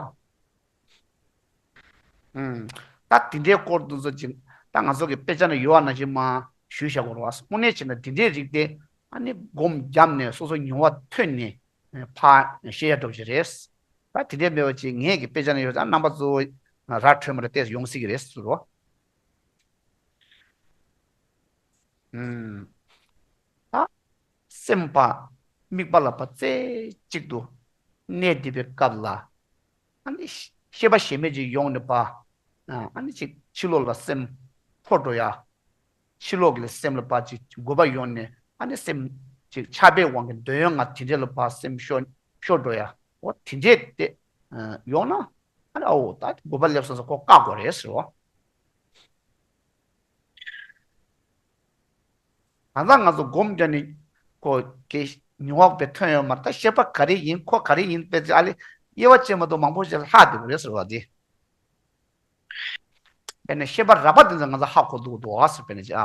ད་དེ་འདྲའི་སྐོར་དུ་ཚོ་ཅིག་ད་ང་ཚོ་གི་དཔེ་ཆ་ནང་ཡོད་པ་ནང་བཞིན་མ་ཞུས་བཞག་དགོས་རེད་བ། དངོས་གནས་བྱས་ན་དེ་འདྲའི་རིགས་དེ་ཨ་ནི་སྒོམ་བརྒྱབ་ནས་སོ་སོ་མྱོང་བ་ཐོན་ནས་ཕར་བཤད་ཡ་འདྲ་པོ་ཞིག་རེད། ད་དེ་འདྲའི་མེད་པ་ཅིག་ངས་ཀྱི་དཔེ་ཆ་ནང་ཡོད་ཙང་རྣམ་པ་ཚོ་ར་འཕྲོད་མ་རེད་བལྟས་ཡོང་སྲིད་ཀྱི་རེད་ཟེར་རོ། ད་སེམས་པ་དམིགས་པ་ལ་ཕར་རྩེ་གཅིག་ཏུ་གནས་བསྡད་པའི་སྐབས་ལ་ཨ་ནི་ཤེས་པ་གཞན་མེད་ཅིག་ཡོང་ནས་པ་ཨ་ནི་ཅིག་ཕྱི་ལོགས་ལ་སེམས་འཕོ་འགྲོ་ཡ། ཕྱི་ལོགས་ཀྱི་སེམས་ལ་ཕར་ཅིག་རྒོད་པ་ཡོང་ནས་ཨ་ནི་སེམས་ཅིག་ཆགས་པའི་དབང་གིས་འདོད་ཡོན་ལྔ་དེ་འདྲ་ལ་ཕར་སེམས་ཤོར་ཤོར་འགྲོ་ཡ། འོ་དེ་འདྲས་དེ་ཡོང་ན་ཨ་ནི་ཨའོ་ད་རྒོད་པ་སླེབས་སོང་ཟེར་ཁོ་བཀག་དགོས་རེད་ཟེར་བ། ད་ལྟ་ང་ཚོ་སྒོམ་རྒྱག་ནས་ཁོ་གི་མྱོང་བ་དཔེ་ཐོན་ཡོད་མ་རེད། ད་ཤེས་པ་ག་རེ་ཡིན་ཁོ་ག་རེ་ཡིན་དཔེ་ཅིག་ཨ་ལེ་དབྱེ་བ་ཕྱེ་མ་ཐུབ་མང་པོ་ཞིག་ལྷག་བསྡད་པ་རེད་ཟེར་བ་དེ། དཔེར་ན་ཤེས་པ་རགས་པ་དེ་ཚོ་ང་ཚོ་ཧ་གོ་འདུག་འདུག་ཨ་ཟེར། དཔེར་ན་ཅི་ཨ།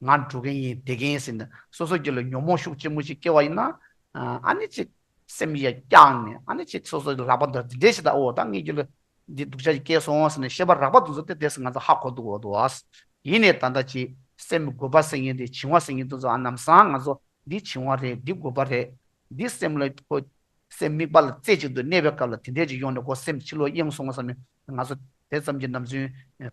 ང་འགྲོ་མཁན་ཡིན་བསྡད་མཁན་ཡིན་ཟེར་ནས་སོ་སོ་རྒྱུད་ལ་ཉོན་མོངས་ཤུགས་ཆེན་པོ་ཞིག་སྐྱེ་བ་ཡིན་ན། ཨ་ནི་ཅིག་སེམས་ཡ་བཀྱགས་ནས་ཨ་ནི་ཅིག་སོ་སོ་ལག་པ་འདར་འདི་འདྲས་ཞིག་ད་ཨོ་ད་ངའི་རྒྱུད་ལ་འདི་སྡུག་ཅག་ཅིག་སྐྱེས་སོང་ཟེར་ནས་ཤེས་པ་རགས་པ་དེ་ཚོ་དེ་དེ་ང་ཚོ་ཧ་གོ་འདུག་འདུག་ཨ། ཡིན་ནའི་ད་ལྟ་ཅིག་སེམས་རྒོད་པ་ཟེར་མཁན་དེ་བྱིང་བ་ཟེར་མཁན་དེ་ཚོ་ཨ་ནམ་སང་ང་ཚོ་འདི་བྱིང་བ་རེད། འདི་རྒོད་པ་རེད། འདི་སེམས་ལ་ཁོ། སེམས་དམིགས་པ་ལ་རྩེ་གཅིག་ཏུ་གནས་པའི་སྐབས་ལ་དེ་འདྲས་ཅིག་ཡོང་ནས་ཁོ་སེམས་ཕྱི་ལོགས་གཡེང་སོང་བསམ་ནས་ང་ཚོ་དེ་ཙམ་གྱི་ནམ་རྒྱུན་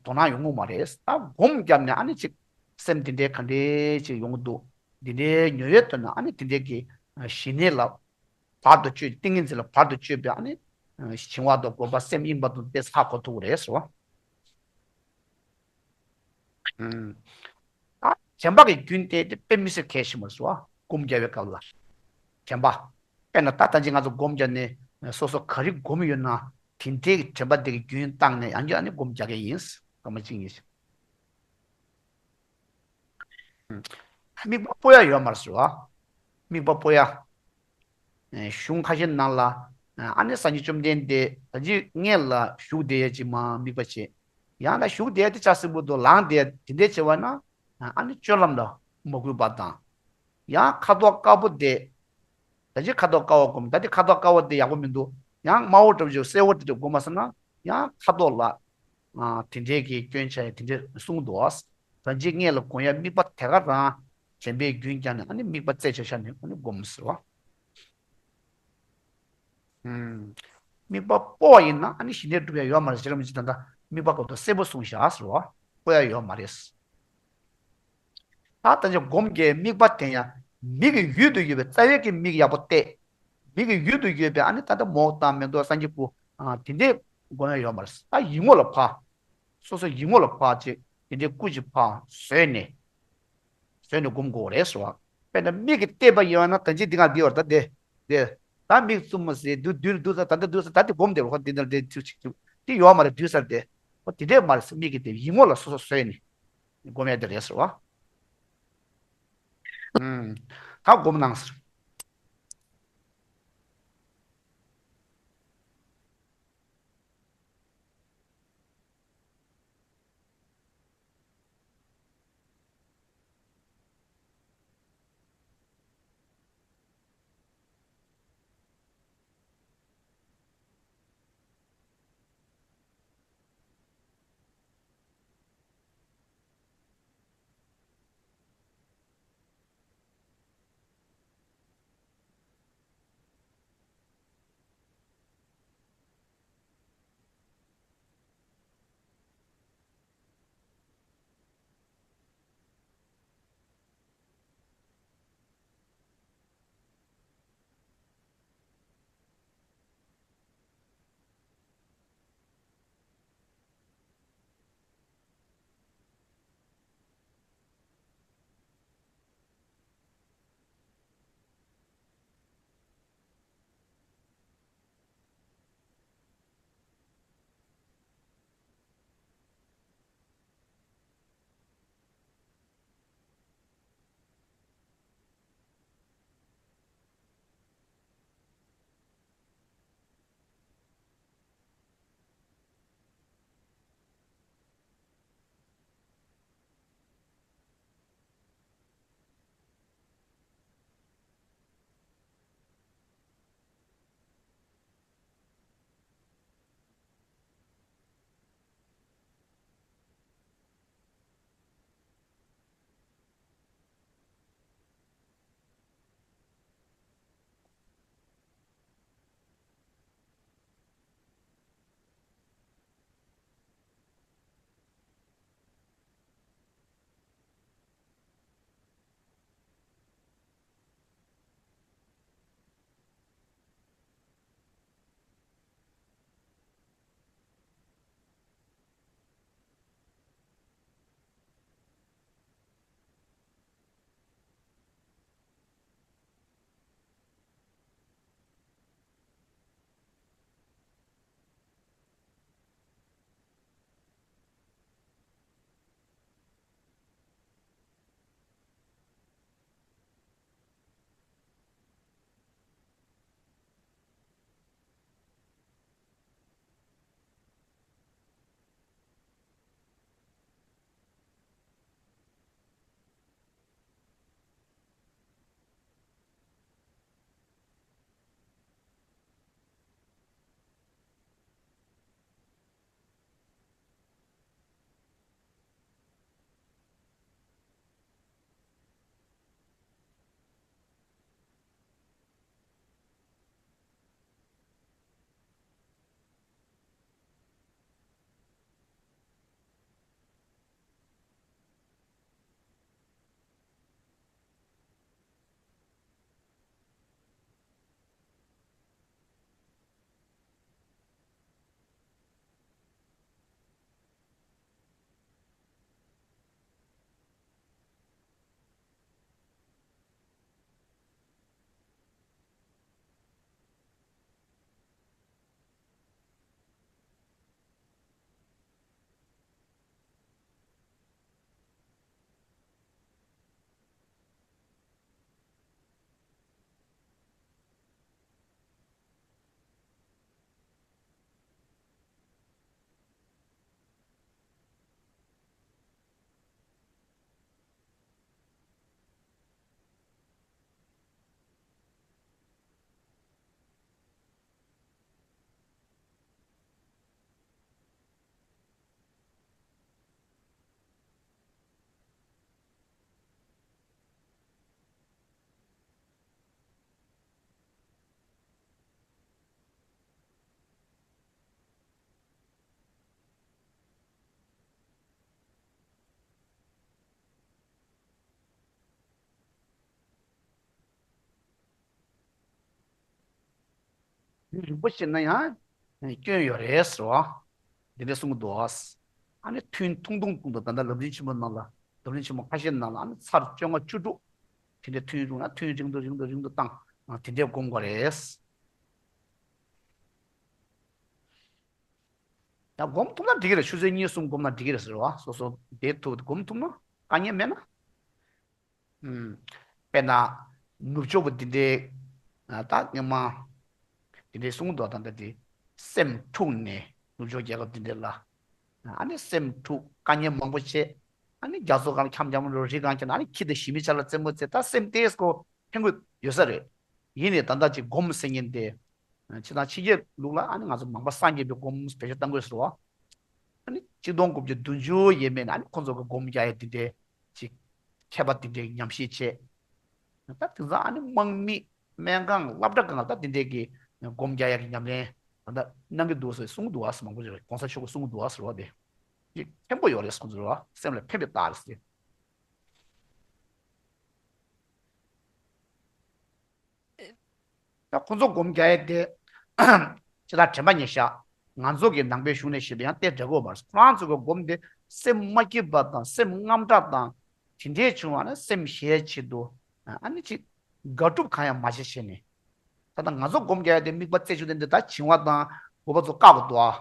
དོ་སྣང་ཡོང་གི་མ་རེད། ད་སྒོམ་བརྒྱབ་ནས་ཨ་ནི་ཅིག་སེམས་དེ་འདྲས་ག་འདྲས་ཅིག་ཡོང་གི་འདུག་འདི་འདྲའི་ཉོ་ཡོད་དོན་ན་ཨ་ནི་དེ་འདྲས་ཀྱི་ཞི་གནས་ལ་བར་དུ་གཅོད་ཏིང་ངེ་འཛིན་ལ་བར་དུ་གཅོད་པའི་ཨ་ནི་བྱིང་བ་དང་རྒོད་པ་སེམས་གཡེང་བ་དང་དེ་ཧ་གོ་ཐུབ་ཀྱི་རེད་ཟེར་བ། ད་དྲན་པ་གི་རྒྱུན་དེ་དེ་དཔེ་མི་སྲིད་གལ་ཆེན་པོ་རེད་ཟེར་བ། སྒོམ་རྒྱག་པའི་སྐབས་ལ་དྲན་པ། དཔེར་ན་ད་ལྟ་ཅི་ང་ཚོ་སྒོམ་རྒྱག་ནས་སོ་སོ་ག་རེ་སྒོམ་ཡོད་ན་དེ་འདྲའི་དྲན་པ་དེ་གི་རྒྱུན་བཏང་ནས་ཡང་བསྐྱར་ཨ་ནི་སྒོམ་རྒྱག་གི་ཡིན། སྐར་མ་གཅིག་གཉིས་ཤིག་དམིགས་པ་སྤོ་ཡ་ཡོད་མ་རེད་ཟེར་བ། དམིགས་པ་སྤོ་ཡ། གཞུང་ཁ་ཤས་ནང་ལ་ཨ་ནི་སངས་རྒྱས་བཅོམ་ལྡན་འདས་ད་ཅི་སྔས་ལ་བཞུགས་བསྡད་ཡ་ཅིག་མ་དམིགས་པ་བྱེད། ཡང་ན་བཞུགས་བསྡད་ཡ་དེ་ཆགས་སྲིད་པོ་འདུག་ལངས་བསྡད་ཡ་དེ་འདྲས་བྱེད་པ་ན་ཨ་ནི་སྤྱོད་ལམ་ལ་མ་གུས་པ་དང་། ཡང་ཁ་དོག་དཀར་པོ་དེ་ད་ཅི་ཁ་དོག་དཀར་བ་སྒོམ། ད་དེ་ཁ་དོག་དཀར་བ་དེ་ཡག་པོ་མི་འདུག་ཡང་དམར་པོ་འདྲ་པོ་ཅིག་སེར་པོ་དེ་འདྲས་སྒོམ་པ་སོང་ན་ཡང་ཁ་དོག་ལ་དེ་འདྲས་ཀྱི་སྐྱོན་ཆ་ཡ་དེ་འདྲས་གསུངས་འདུག་ད་ཅི་སྔས་ལ་སྒོམ་ཡ་དམིགས་པ་དེ་ག་རང་དྲན་པའི་རྒྱུན་བསྐྱངས་ནས་ཨ་ནི་དམིགས་པ་རྩད་ཆོད་བཞག་ནས་ཨ་ནི་སྒོམ་ཟེར་བ། དམིགས་པ་སྤོ་བ་ཡིན་ན་ཨ་ནི་ཞི་གནས་སྒྲུབ་ཡ་ཡོད་མ་རེད། ཅི་རམ་ཅི་ད་ལྟ་དམིགས་པ་སྐོར་དུ་གསལ་པོ་གསུངས་བཞག་ཟེར་བ། སྤོ་ཡ་ཡོད་མ་རེད། ད་ལྟ་ཅི་སྒོམ་གྱི་དམིགས་པ་དེ་ཡང་མིག་གི་ཡུལ་དུ་ཡོད་པའི་རྩ་བའི་གི་མིག་ཡག་པོ་གཏད། མིག་གི་ཡུལ་དུ་ཡོད་པའི་ཨ་ནི་ད་ལྟ་མོག་དང་མེ་ཏོག་སངས་རྒྱས་སྐུ་དེ་འདྲའི་སྒོམ་ཡ་ཡོད་མ་རེད། ད་ཡིད་ངོ་ལ་ཕར། སོ་སོ་ཡིད་ངོ་ལ་ཕར་ཅིག་དེ་འདྲའི་སྐུ་ཅིག་ཕར་བཟོས་ནས། བཟོས་ནས་སྒོམ་དགོས་རེད་ཟེར་བ། དཔེར་ན་མིག་གིས་བལྟས་པ་ཡིན་ན་ད་ཅི་འདི་ག་འདི་བར་ད་དེ་དེ། ད་མིག་བཙུམ་མ་ཟེར་དུས་དུས་དུས་ད་ད་དུས་ད་དེ་སྒོམ་དེ་རོ་ཁ་འདི་འདྲ་དེ་དུས་ཅིག་དུས་དེ་ཡོད་མ་རེད་དུས་ཟེར་དེ། ཨོ་དེ་འདྲས་མ་རེད་ཟེར། མིག་གིས་དེ་ཡིད་ངོ་ལ་སོ་སོ་བཟོས་ནས་སྒོམ་ཡ་དེ་རེད་ཟེར་བ། ཨུམ། ད་སྒོམ་གནང་ཟེར། ཡུན་རིང་པོ་བྱས་ན་ཡང་སྐྱོན་ཡོད་རེད་ཟེར་བ། འདི་འདྲ་གསུང་གི་འདུག་ཨ་ནི་ཐུན་ཐུང་ཐུང་ཐུང་དུ་ད་ལྟ་ལམ་རིམ་ཆེན་མོ་ནང་ལ་ལམ་རིམ་ཆེན་མོ་ཁ་ཤས་ནང་ལ་ཨ་ནི་ཚར་བཅོ་ལྔ་བཅུ་དྲུག་དེ་འདྲའི་ཐུན་རིང་ན་ཐུན་རིང་དུ་རིང་དུ་རིང་དུ་བཏང་དེ་འདྲའི་སྒོམ་དགོས་རེད། ཡང་སྒོམ་ཐུབ་ན་འགྲིག་གི་རེད། ཆུ་ཚོད་གཉིས་གསུམ་སྒོམ་ན་འགྲིག་གི་རེད་ཟེར་བ། སོ་སོ་བསྡད་ཐུབ་སྒོམ་ཐུབ་ན་དཀའ་ངལ་མེད་ན། ཨུམ། དཔེར་ན། ནུབ་ཕྱོགས་པ་འདི་འདྲའི། ད་སྔོན་མ། འདི་འདྲའི་གསུང་འདུག་ད་ལྟ་འདི། སེམས་འཁྲུགས་ནས་ནུབ་ཕྱོགས་རྒྱལ་ཁབ་འདི་འདྲའི་ལ། ཨ་ནི་སེམས་འཁྲུགས་དཀའ་ངལ་མང་པོ་བྱས། ཨ་ནི་རྒྱ་མཚོ་སྒང་འཁྱམ་འཁྱམ་རོ་རི་སྒང་འཁྱམ་ཨ་ནི་ཁྱི་དང་ཞི་མི་ཆ་ལ་རྩེད་མོ་རྩེ་ད་སེམས་ཏེས་ཀོ་ཕན་གི་ཡོད་ས་རེད། ཡིན་ནའི་ད་ལྟ་ཅིག་སྒོམ་ཟེར་མཁན་དེ། ཕྱི་དང་ཕྱི་རྒྱལ་ལུགས་ལ་ཨ་ནི་ང་ཚོ་མང་པ་སངས་རྒྱས་པའི་སྒོམ་བེད་སྤྱོད་གཏང་དགོས་ཟེར་བ། ཨ་ནི་གཅིག་སྟོང་དགུ་བརྒྱ་བདུན་ཅུ་ཡས་མས་ནས་ཨ་ནི་ཁོང་ཚོ་གི་སྒོམ་རྒྱག་ཡས་དེ་འདྲའི་ཅིག་མཁས་པ་དེ་འདྲའི་ཉམས་ཞིབ་བྱས། ད་དེང་སང་ཨ་ནི་དམག་མི་སྨན་ཁང་སློབ་གྲྭ་སྒང་ལ་ད་དེ་འདྲའི་གི་སྒོམ་རྒྱག་ཡས་ཀྱི་ཉམས་ལེན་ད་ལྟ་གནང་གི་འདུག་ཟེར་གསུང་གི་འདུག་བ་ཟེར་མང་པོ་ཞིག་རེད། གོང་ས་མཆོག་གིས་གསུང་གི་འདུག་བ་ཟེར་བ་དེ། ཅིག་ཕན་པོ་ཡོད་རེད་ཁོང་ཚོ་རེད་བ། སེམས་ལ་ཕན་པའི་རྟགས་རེད་ཟེར། ད་ཁོང་ཚོ་སྒོམ་རྒྱག་ཡས་དེ། ཇི་ལྟར་དྲན་པ་ཉེར་བཞག་ང་ཚོ་གི་ནང་པའི་གཞུང་ནས་བཤད་པ་ཡང་དེ་འདྲ་གོ་མ་རེད། ཁོ་རང་ཚོ་གི་སྒོམ་དེ་སེམས་མ་སྐྱིད་པ་དང་སེམས་དངངས་སྐྲག་དང་དེ་འདྲས་བྱུང་བ་ན་སེམས་ཞེད་ཆེད་དུ་ཨ་ནི་ཅིག་དགག་སྒྲུབ་གང་ཡང་མ་བྱེད་བྱས་ནས། ད་ལྟ་ང་ཚོ་སྒོམ་རྒྱག་ཡས་དེ་དམིགས་པ་རྩེ་གཅིག་དེ་འདི་ད་བྱིང་བ་དང་འུ་བ་ཚོ་བཀག་པ་འདུག་ཨ།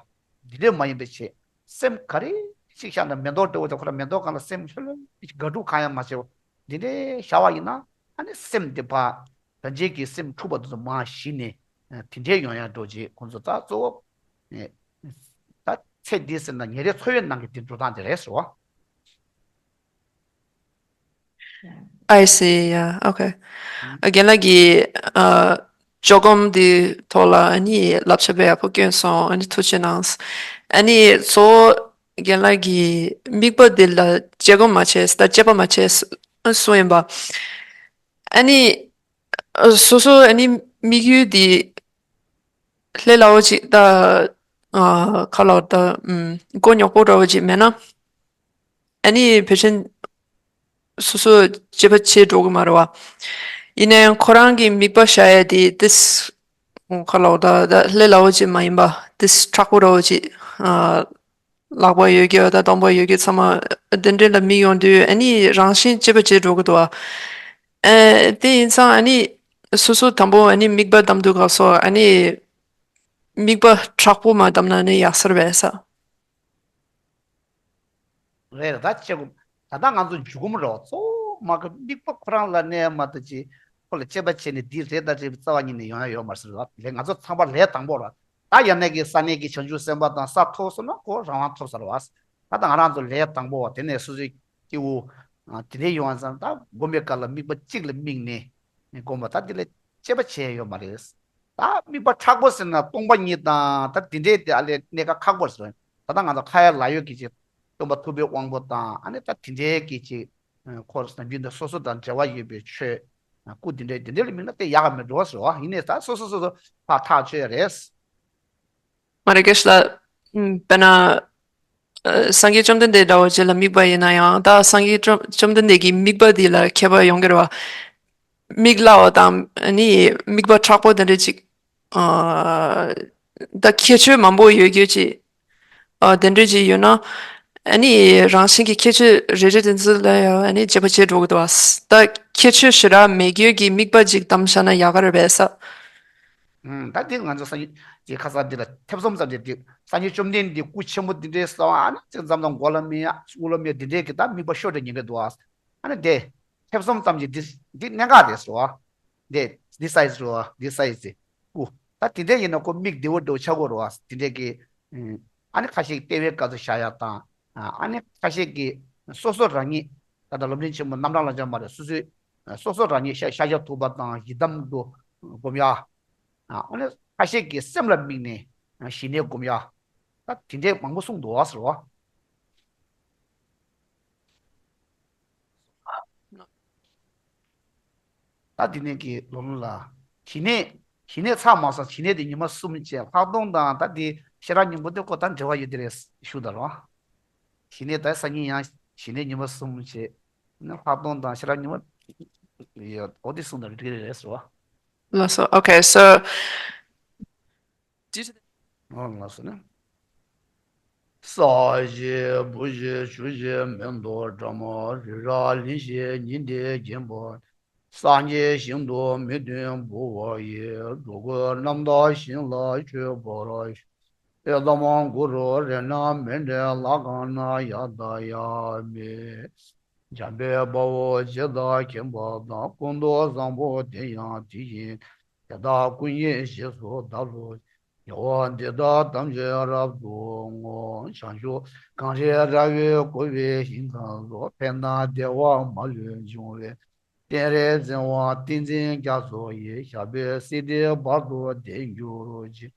འདི་འདྲས་མ་ཡིན་པའི་ཆེད་སེམས་ག་རེ་ཅིག་བཞག་ན་མེ་ཏོག་འདྲ་བོ་དེ་ཁོ་རང་མེ་ཏོག་སྒང་ལ་སེམས་ལྷོད་ལྷོད་དགག་སྒྲུབ་གང་ཡང་མ་བྱེད་འདི་འདྲས་བཞག་པ་ཡིན་ན་ཨ་ནི་སེམས་དེ་ཕར། ད་ཅིག་གི་སེམས་འཁྲུགས་པ་དེ་ཚོ་མར་ཞི་ནས་དེ་འདྲའི་ཡོང་ཡ་འགྲོ་རྗེས་ཁོང་ཚོ་ད་གཙོ་བོ། ད་ཚེ་འདི་ཟེར་ན་ཉིན་རེའི་འཚོ་བའི་ནང་གི་དེ་འགྲོ་སྟངས་དེ་རེད་ཟེར་བ། I see, yeah, okay. རྒན་ལགས་ཀྱིས་ཨ། ཇོ་སྒོམ་འདི་ཐོག་ལ་ཨ་ནི་བསླབ་བྱ་དཔེ་ཡག་པོ་བསྐྱོན་སོང་། ཨ་ནི་ཐུགས་རྗེ་གནང་། ཨ་ནི་གཙོ་བོ་རྒན་ལགས་ཀྱིས་དམིགས་པ་འདི་ལ་དཔྱད་སྒོམ་མ་བྱས་ད་དཔྱད་པ་མ་བྱས་གསུངས་ཡིན་པ། ཨ་ནི། སོ་སོ་ཨ་ནི་དམིགས་ཡུལ་འདི་ལྷོད་ལྷོད་ཅིག་ད། ཨ། ག་ལབ་ད། ཨུམ། མགོ་རྙོག་པོ་འདྲ་བོ་ཅིག་མེད་ན། ཨ་ནི་ཕལ་ཆེར་སོ་སོ་དཔྱད་པ་བྱེད་འགྲོ་གི་མ་རེད་བ། ཡིན་ན་ཡང་ཁོ་རང་གི་དམིགས་པ་བཞག་ཡས་དེ་ཏིས། ག་ལབ་ད་ད་ལྷོད་ལྷོད་ཅིག་མ་ཡིན་པ་ཏིས་དྲག་པོ་འདྲ་བོ་ཅིག་ཨ། ལག་པ་ཡོད་རྒྱུ་དང་གདོང་པ་ཡོད་རྒྱུ་ཚང་མ་དེ་འདྲས་ལ་དམིགས་ཡོང་དུས་ཨ་ནི་རང་བཞིན་གཅེས་པ་བྱེད་འགྲོ་གི་འདུག་ཨ། དེ་ཡིན་ཙང་ཨ་ནི་སོ་སོ་དང་པོ་ཨ་ནི་དམིགས་པ་བསྡམ་དུས་སྐབས་སུ་ཨ་ནི་དམིགས་པ་དྲག་པོ་མ་བསྡམས་ན་ནི་ཡག་ས་རེད་པས་ས། རེད་ད་ཅེ་གོ། ད་ལྟ་ང་ཚོ་འཇུག་སྒོམ་རོགས་གཙོ་བོ་མ་གི་དམིགས་པ་ཁོ་རང་ལ་གནས་མ་ཐུབ་ཅེ། ཁོ་ལ་དཔྱད་པ་བྱས་ནས་འདི་རེད་ད་རེད་རྩ་བ་ཉིད་ནས་ཡོང་ཡ་ཡོད་མ་རེད་ཟེར་བ་ལས་ང་ཚོ་ཚང་མ་ལས་དང་པོ་ར། ད་ཡར་ནས་ཀྱི་ས་གནས་ཀྱི་བྱང་ཆུབ་སེམས་དཔའ་དང་ས་ཐོབ་སོང་ན་ཁོ་རང་དབང་ཐོབ་ཚར་བ། ད་ད་ང་རང་ཚོ་ལས་དང་པོ་བ་དེ་ནས་སོ་སོའི་སྐྱེ་བོ། དེ་འདྲའི་ཡོང་བ་ཙང་ད་སྒོམ་པའི་སྐབས་ལ་དམིགས་པ་གཅིག་ལ་དམིགས་ནས་སྒོམ་པ་ད་འདི་ལ་དཔྱད་པ་བྱས་ཡོད་མ་རེད། ད་དམིགས་པ་མཁྲེགས་པོ་ཟེར་ན་སྟོང་པ་ཉིད་དང་ད་འདི་འདྲའི་དེ་ཨ་ལས་གནས་ཀ་ཁག་པོ་ཟེར། ད་ལྟ་ང་ཚོ་ཁ་ཡ་ལག་ཡོད་ཀྱི་ཅིག་སྟོན་པ་ཐུབ་པའི་དབང་པོ་དང་ཨ་ནི་ད་དེ་འདྲའི་གི་ཅིག་ཁོ་ནམ་རྒྱུན་དུ་སོ་སོ་དང་འབྲེལ་བ་ཡོད་པའི་ཆོས་སྐུ་འདི་འདྲའི་འདི་འདྲའི་ལ་དམིགས་ན་དེ་ཡག་ག་མི་འགྲོ་ཟེར་བ་ཡིན་ནའི་ད་སོ་སོ་སོ་སོ་ཕར་ཐག་ཆོད་ཡ་རེད། མ་རེད་སྐད་ཆ་ལ། ཨུམ། དཔེར་ན། ཨ། སངས་རྒྱས་བཅོམ་ལྡན་འདས་འདྲ་བོ་ཅིག་ལ་དམིགས་པ་ཡིན་ན་ཡང་ད་སངས་རྒྱས་བཅོམ་བཅོམ་ལྡན་འདས་ཀྱི་དམིགས་པ་འདི་ལ་ཁྱད་པར་ཡོང་གི་རེད་བ། མིག་སླ་བ་དང་ཨ་ནི་དམིགས་པ་མཁྲེགས་པོ་དེ་འདྲ་ཅིག་ཨ། ད་ཁྱད་ཆོས་མང་པོ་ཡོད་རྒྱུ་ཅིག་ཨ། དེ་འདྲ་ཅིག་ཡོད་ན། ཨ་ནི་རང་བཞིན་གྱི་ཁྱད་ཆོས་རེ་རེ་དེ་ཚོ་ལ་ཡང་ཨ་ནི་དཔྱད་པ་བྱེད་འགྲོ་གི་འདུག་བ། ད་ཁྱད་ཆོས་ཞེ་དྲག་མེད་རྒྱུ་གི་དམིགས་པ་ཅིག་བསྡམས་བཞག་ན་ཡག་ག་རེད་པས་ས། ཨུམ། ད་འདི་ང་ཚོ་སངས་རྒྱས་ཀྱི་ཁ་སང་འདི་ལ་ཐེ་ཚོམ་ཙམ་ཅིག་འདི་སངས་རྒྱས་བཅོམ་ལྡན་འདས་སྐུ་ཆེན་པོ་འདི་འདྲའི་གསང་བ་ཨ་ནི་ཅིག་མཚམས་དང་མགོ་ལ་མི་ཡ་དབུ་ལ་མི་ཡ་འདི་འདྲའི་གི་ད་དམིགས་པ་ཤོར་འདྲ་ཉེན་ཁ་འདུག་ཨ། ཨ་ནི་དེ་ཐེ་ཚོམ་ཙམ་ཅིག་འདི་འདི་གནད་འགག་རེད་ཟེར་བ། འདི་འདི་སའི་ཟེར་བ་འདི་སའི་ཟེར་སྐུ་ད་འདི་འདྲའི་ཡིན་ན་ཁོ་མིག་བདེ་བོ་འདྲ་བོ་ཆགས་དགོས་རེད་བ་འདི་འདྲའི་གི། ཨ་ནི་ཁ་ཤས་ལྟེ་བའི་སྐབས་སུ་བཞག་ཡ་དང་། ཨ་ནི་ཁ་ཤས་ཀྱིས་སོ་སོ་རང་ཉིད་ད་ལྟ་སློབ་གྲྭ་ཆེན་མོ་རྣམ་གྲངས་ལ་སྦྱངས་པ་རེད་སོ་སོའི་སོ་སོ་རང་ཉིད་ཤ་ཤ་ཤ་ཐུབ་པ་དང་ཡི་དམ་དུ་སྒོམ་ཡ། ཨ་ནི་ཁ་ཤས་ཀྱིས་སེམས་ལ་དམིགས་ནས་ཞི་གནས་སྒོམ་ཡ། ད་དེ་འདྲའི་མང་པོ་གསུངས་འདུག་ཟེར་བ། ད་དེ་ནས་ཀྱི་ལོ་ལོ་ལ། ཞི་གནས། ཞི་གནས་ཚར་མ་སོང་ཞི་གནས་དེ་ཉི་མ་གསུམ་བྱས་ལྷག་མཐོང་དང་ད་དེ་ཤེས་རབ་སྙིང་པོ་དེ་ཀོ་ད་འབྲེལ་བ་ཡོད་དེ་རེད་ཞུ་ད་རོ། ཞི་གནས་ད་སང་ཉིན་ཡང་ཞི་གནས་ཉི་མ་གསུམ་བྱས། ནི་ལྷག་མཐོང་དང་ཤེས་རབ་སྙིང་པོ་ཡོད་འོ་དེ་གསུམ་དང་འགྲིག་རེད་ཟེར་བ། ལགས་སོ། Okay, so ཅི་ཞིག་ཨ་ལ་སོ་ནི། ས་གཞི་བུ་གཞི་ཆུ་གཞི་མེ་ཏོག་སྒྲ་མོ་རི་རབ་གླིང་བཞི་ཉི་ཟླས་བརྒྱན་པ། སངས་རྒྱས་ཞིང་དུ་མི་མཐུན་བུ་བ་ཡི། འགྲོ་ཀུན་རྣམ་དག་ཞིང་ལ་སྤྱོད་པར་ཤོག་ཨེ་དམ་གུ་རུ་རེ་ན་མི་འབྲལ་ལ་གང་ན་ཡ་ད་ཡ་མེ། འཇམ་དཔལ་དཔའ་བོས་ཇི་ལྟར་མཁྱེན་པ་དང་། ཀུན་ཏུ་བཟང་པོ་དེ་ཡང་དེ་བཞིན་ཏེ། དེ་དག་ཀུན་གྱི་རྗེས་སུ་བདག་སློབ་ཅིང་། དགེ་བ་འདི་དག་ཐམས་ཅད་རབ་ཏུ་བསྔོ། བྱང་ཆུབ་གངས་རི་ར་བས་བསྐོར་བའི་ཞིང་ཁམས་སུ། ཕན་དང་བདེ་བ་མ་ལུས་འབྱུང་བའི། རྟེན་རེ་འཛིན་པ་ཏིང་འཛིན་རྒྱ་མཚོ་ཡི། ཞབས་པད་སྲིད་མཐའི་བར་དུ་བརྟན་གྱུར་ཅིག་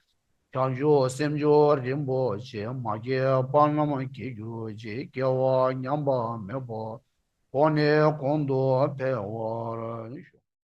བྱང་ཆུབ་སེམས་མཆོག་རིན་པོ་ཆེ། མ་སྐྱེས་པ་རྣམས་སྐྱེ་གྱུར་ཅིག་སྐྱེ་བ་ཉམས་པ་མེད་པར། གོང་ནས་གོང་དུ་འཕེལ་བར་ཤོག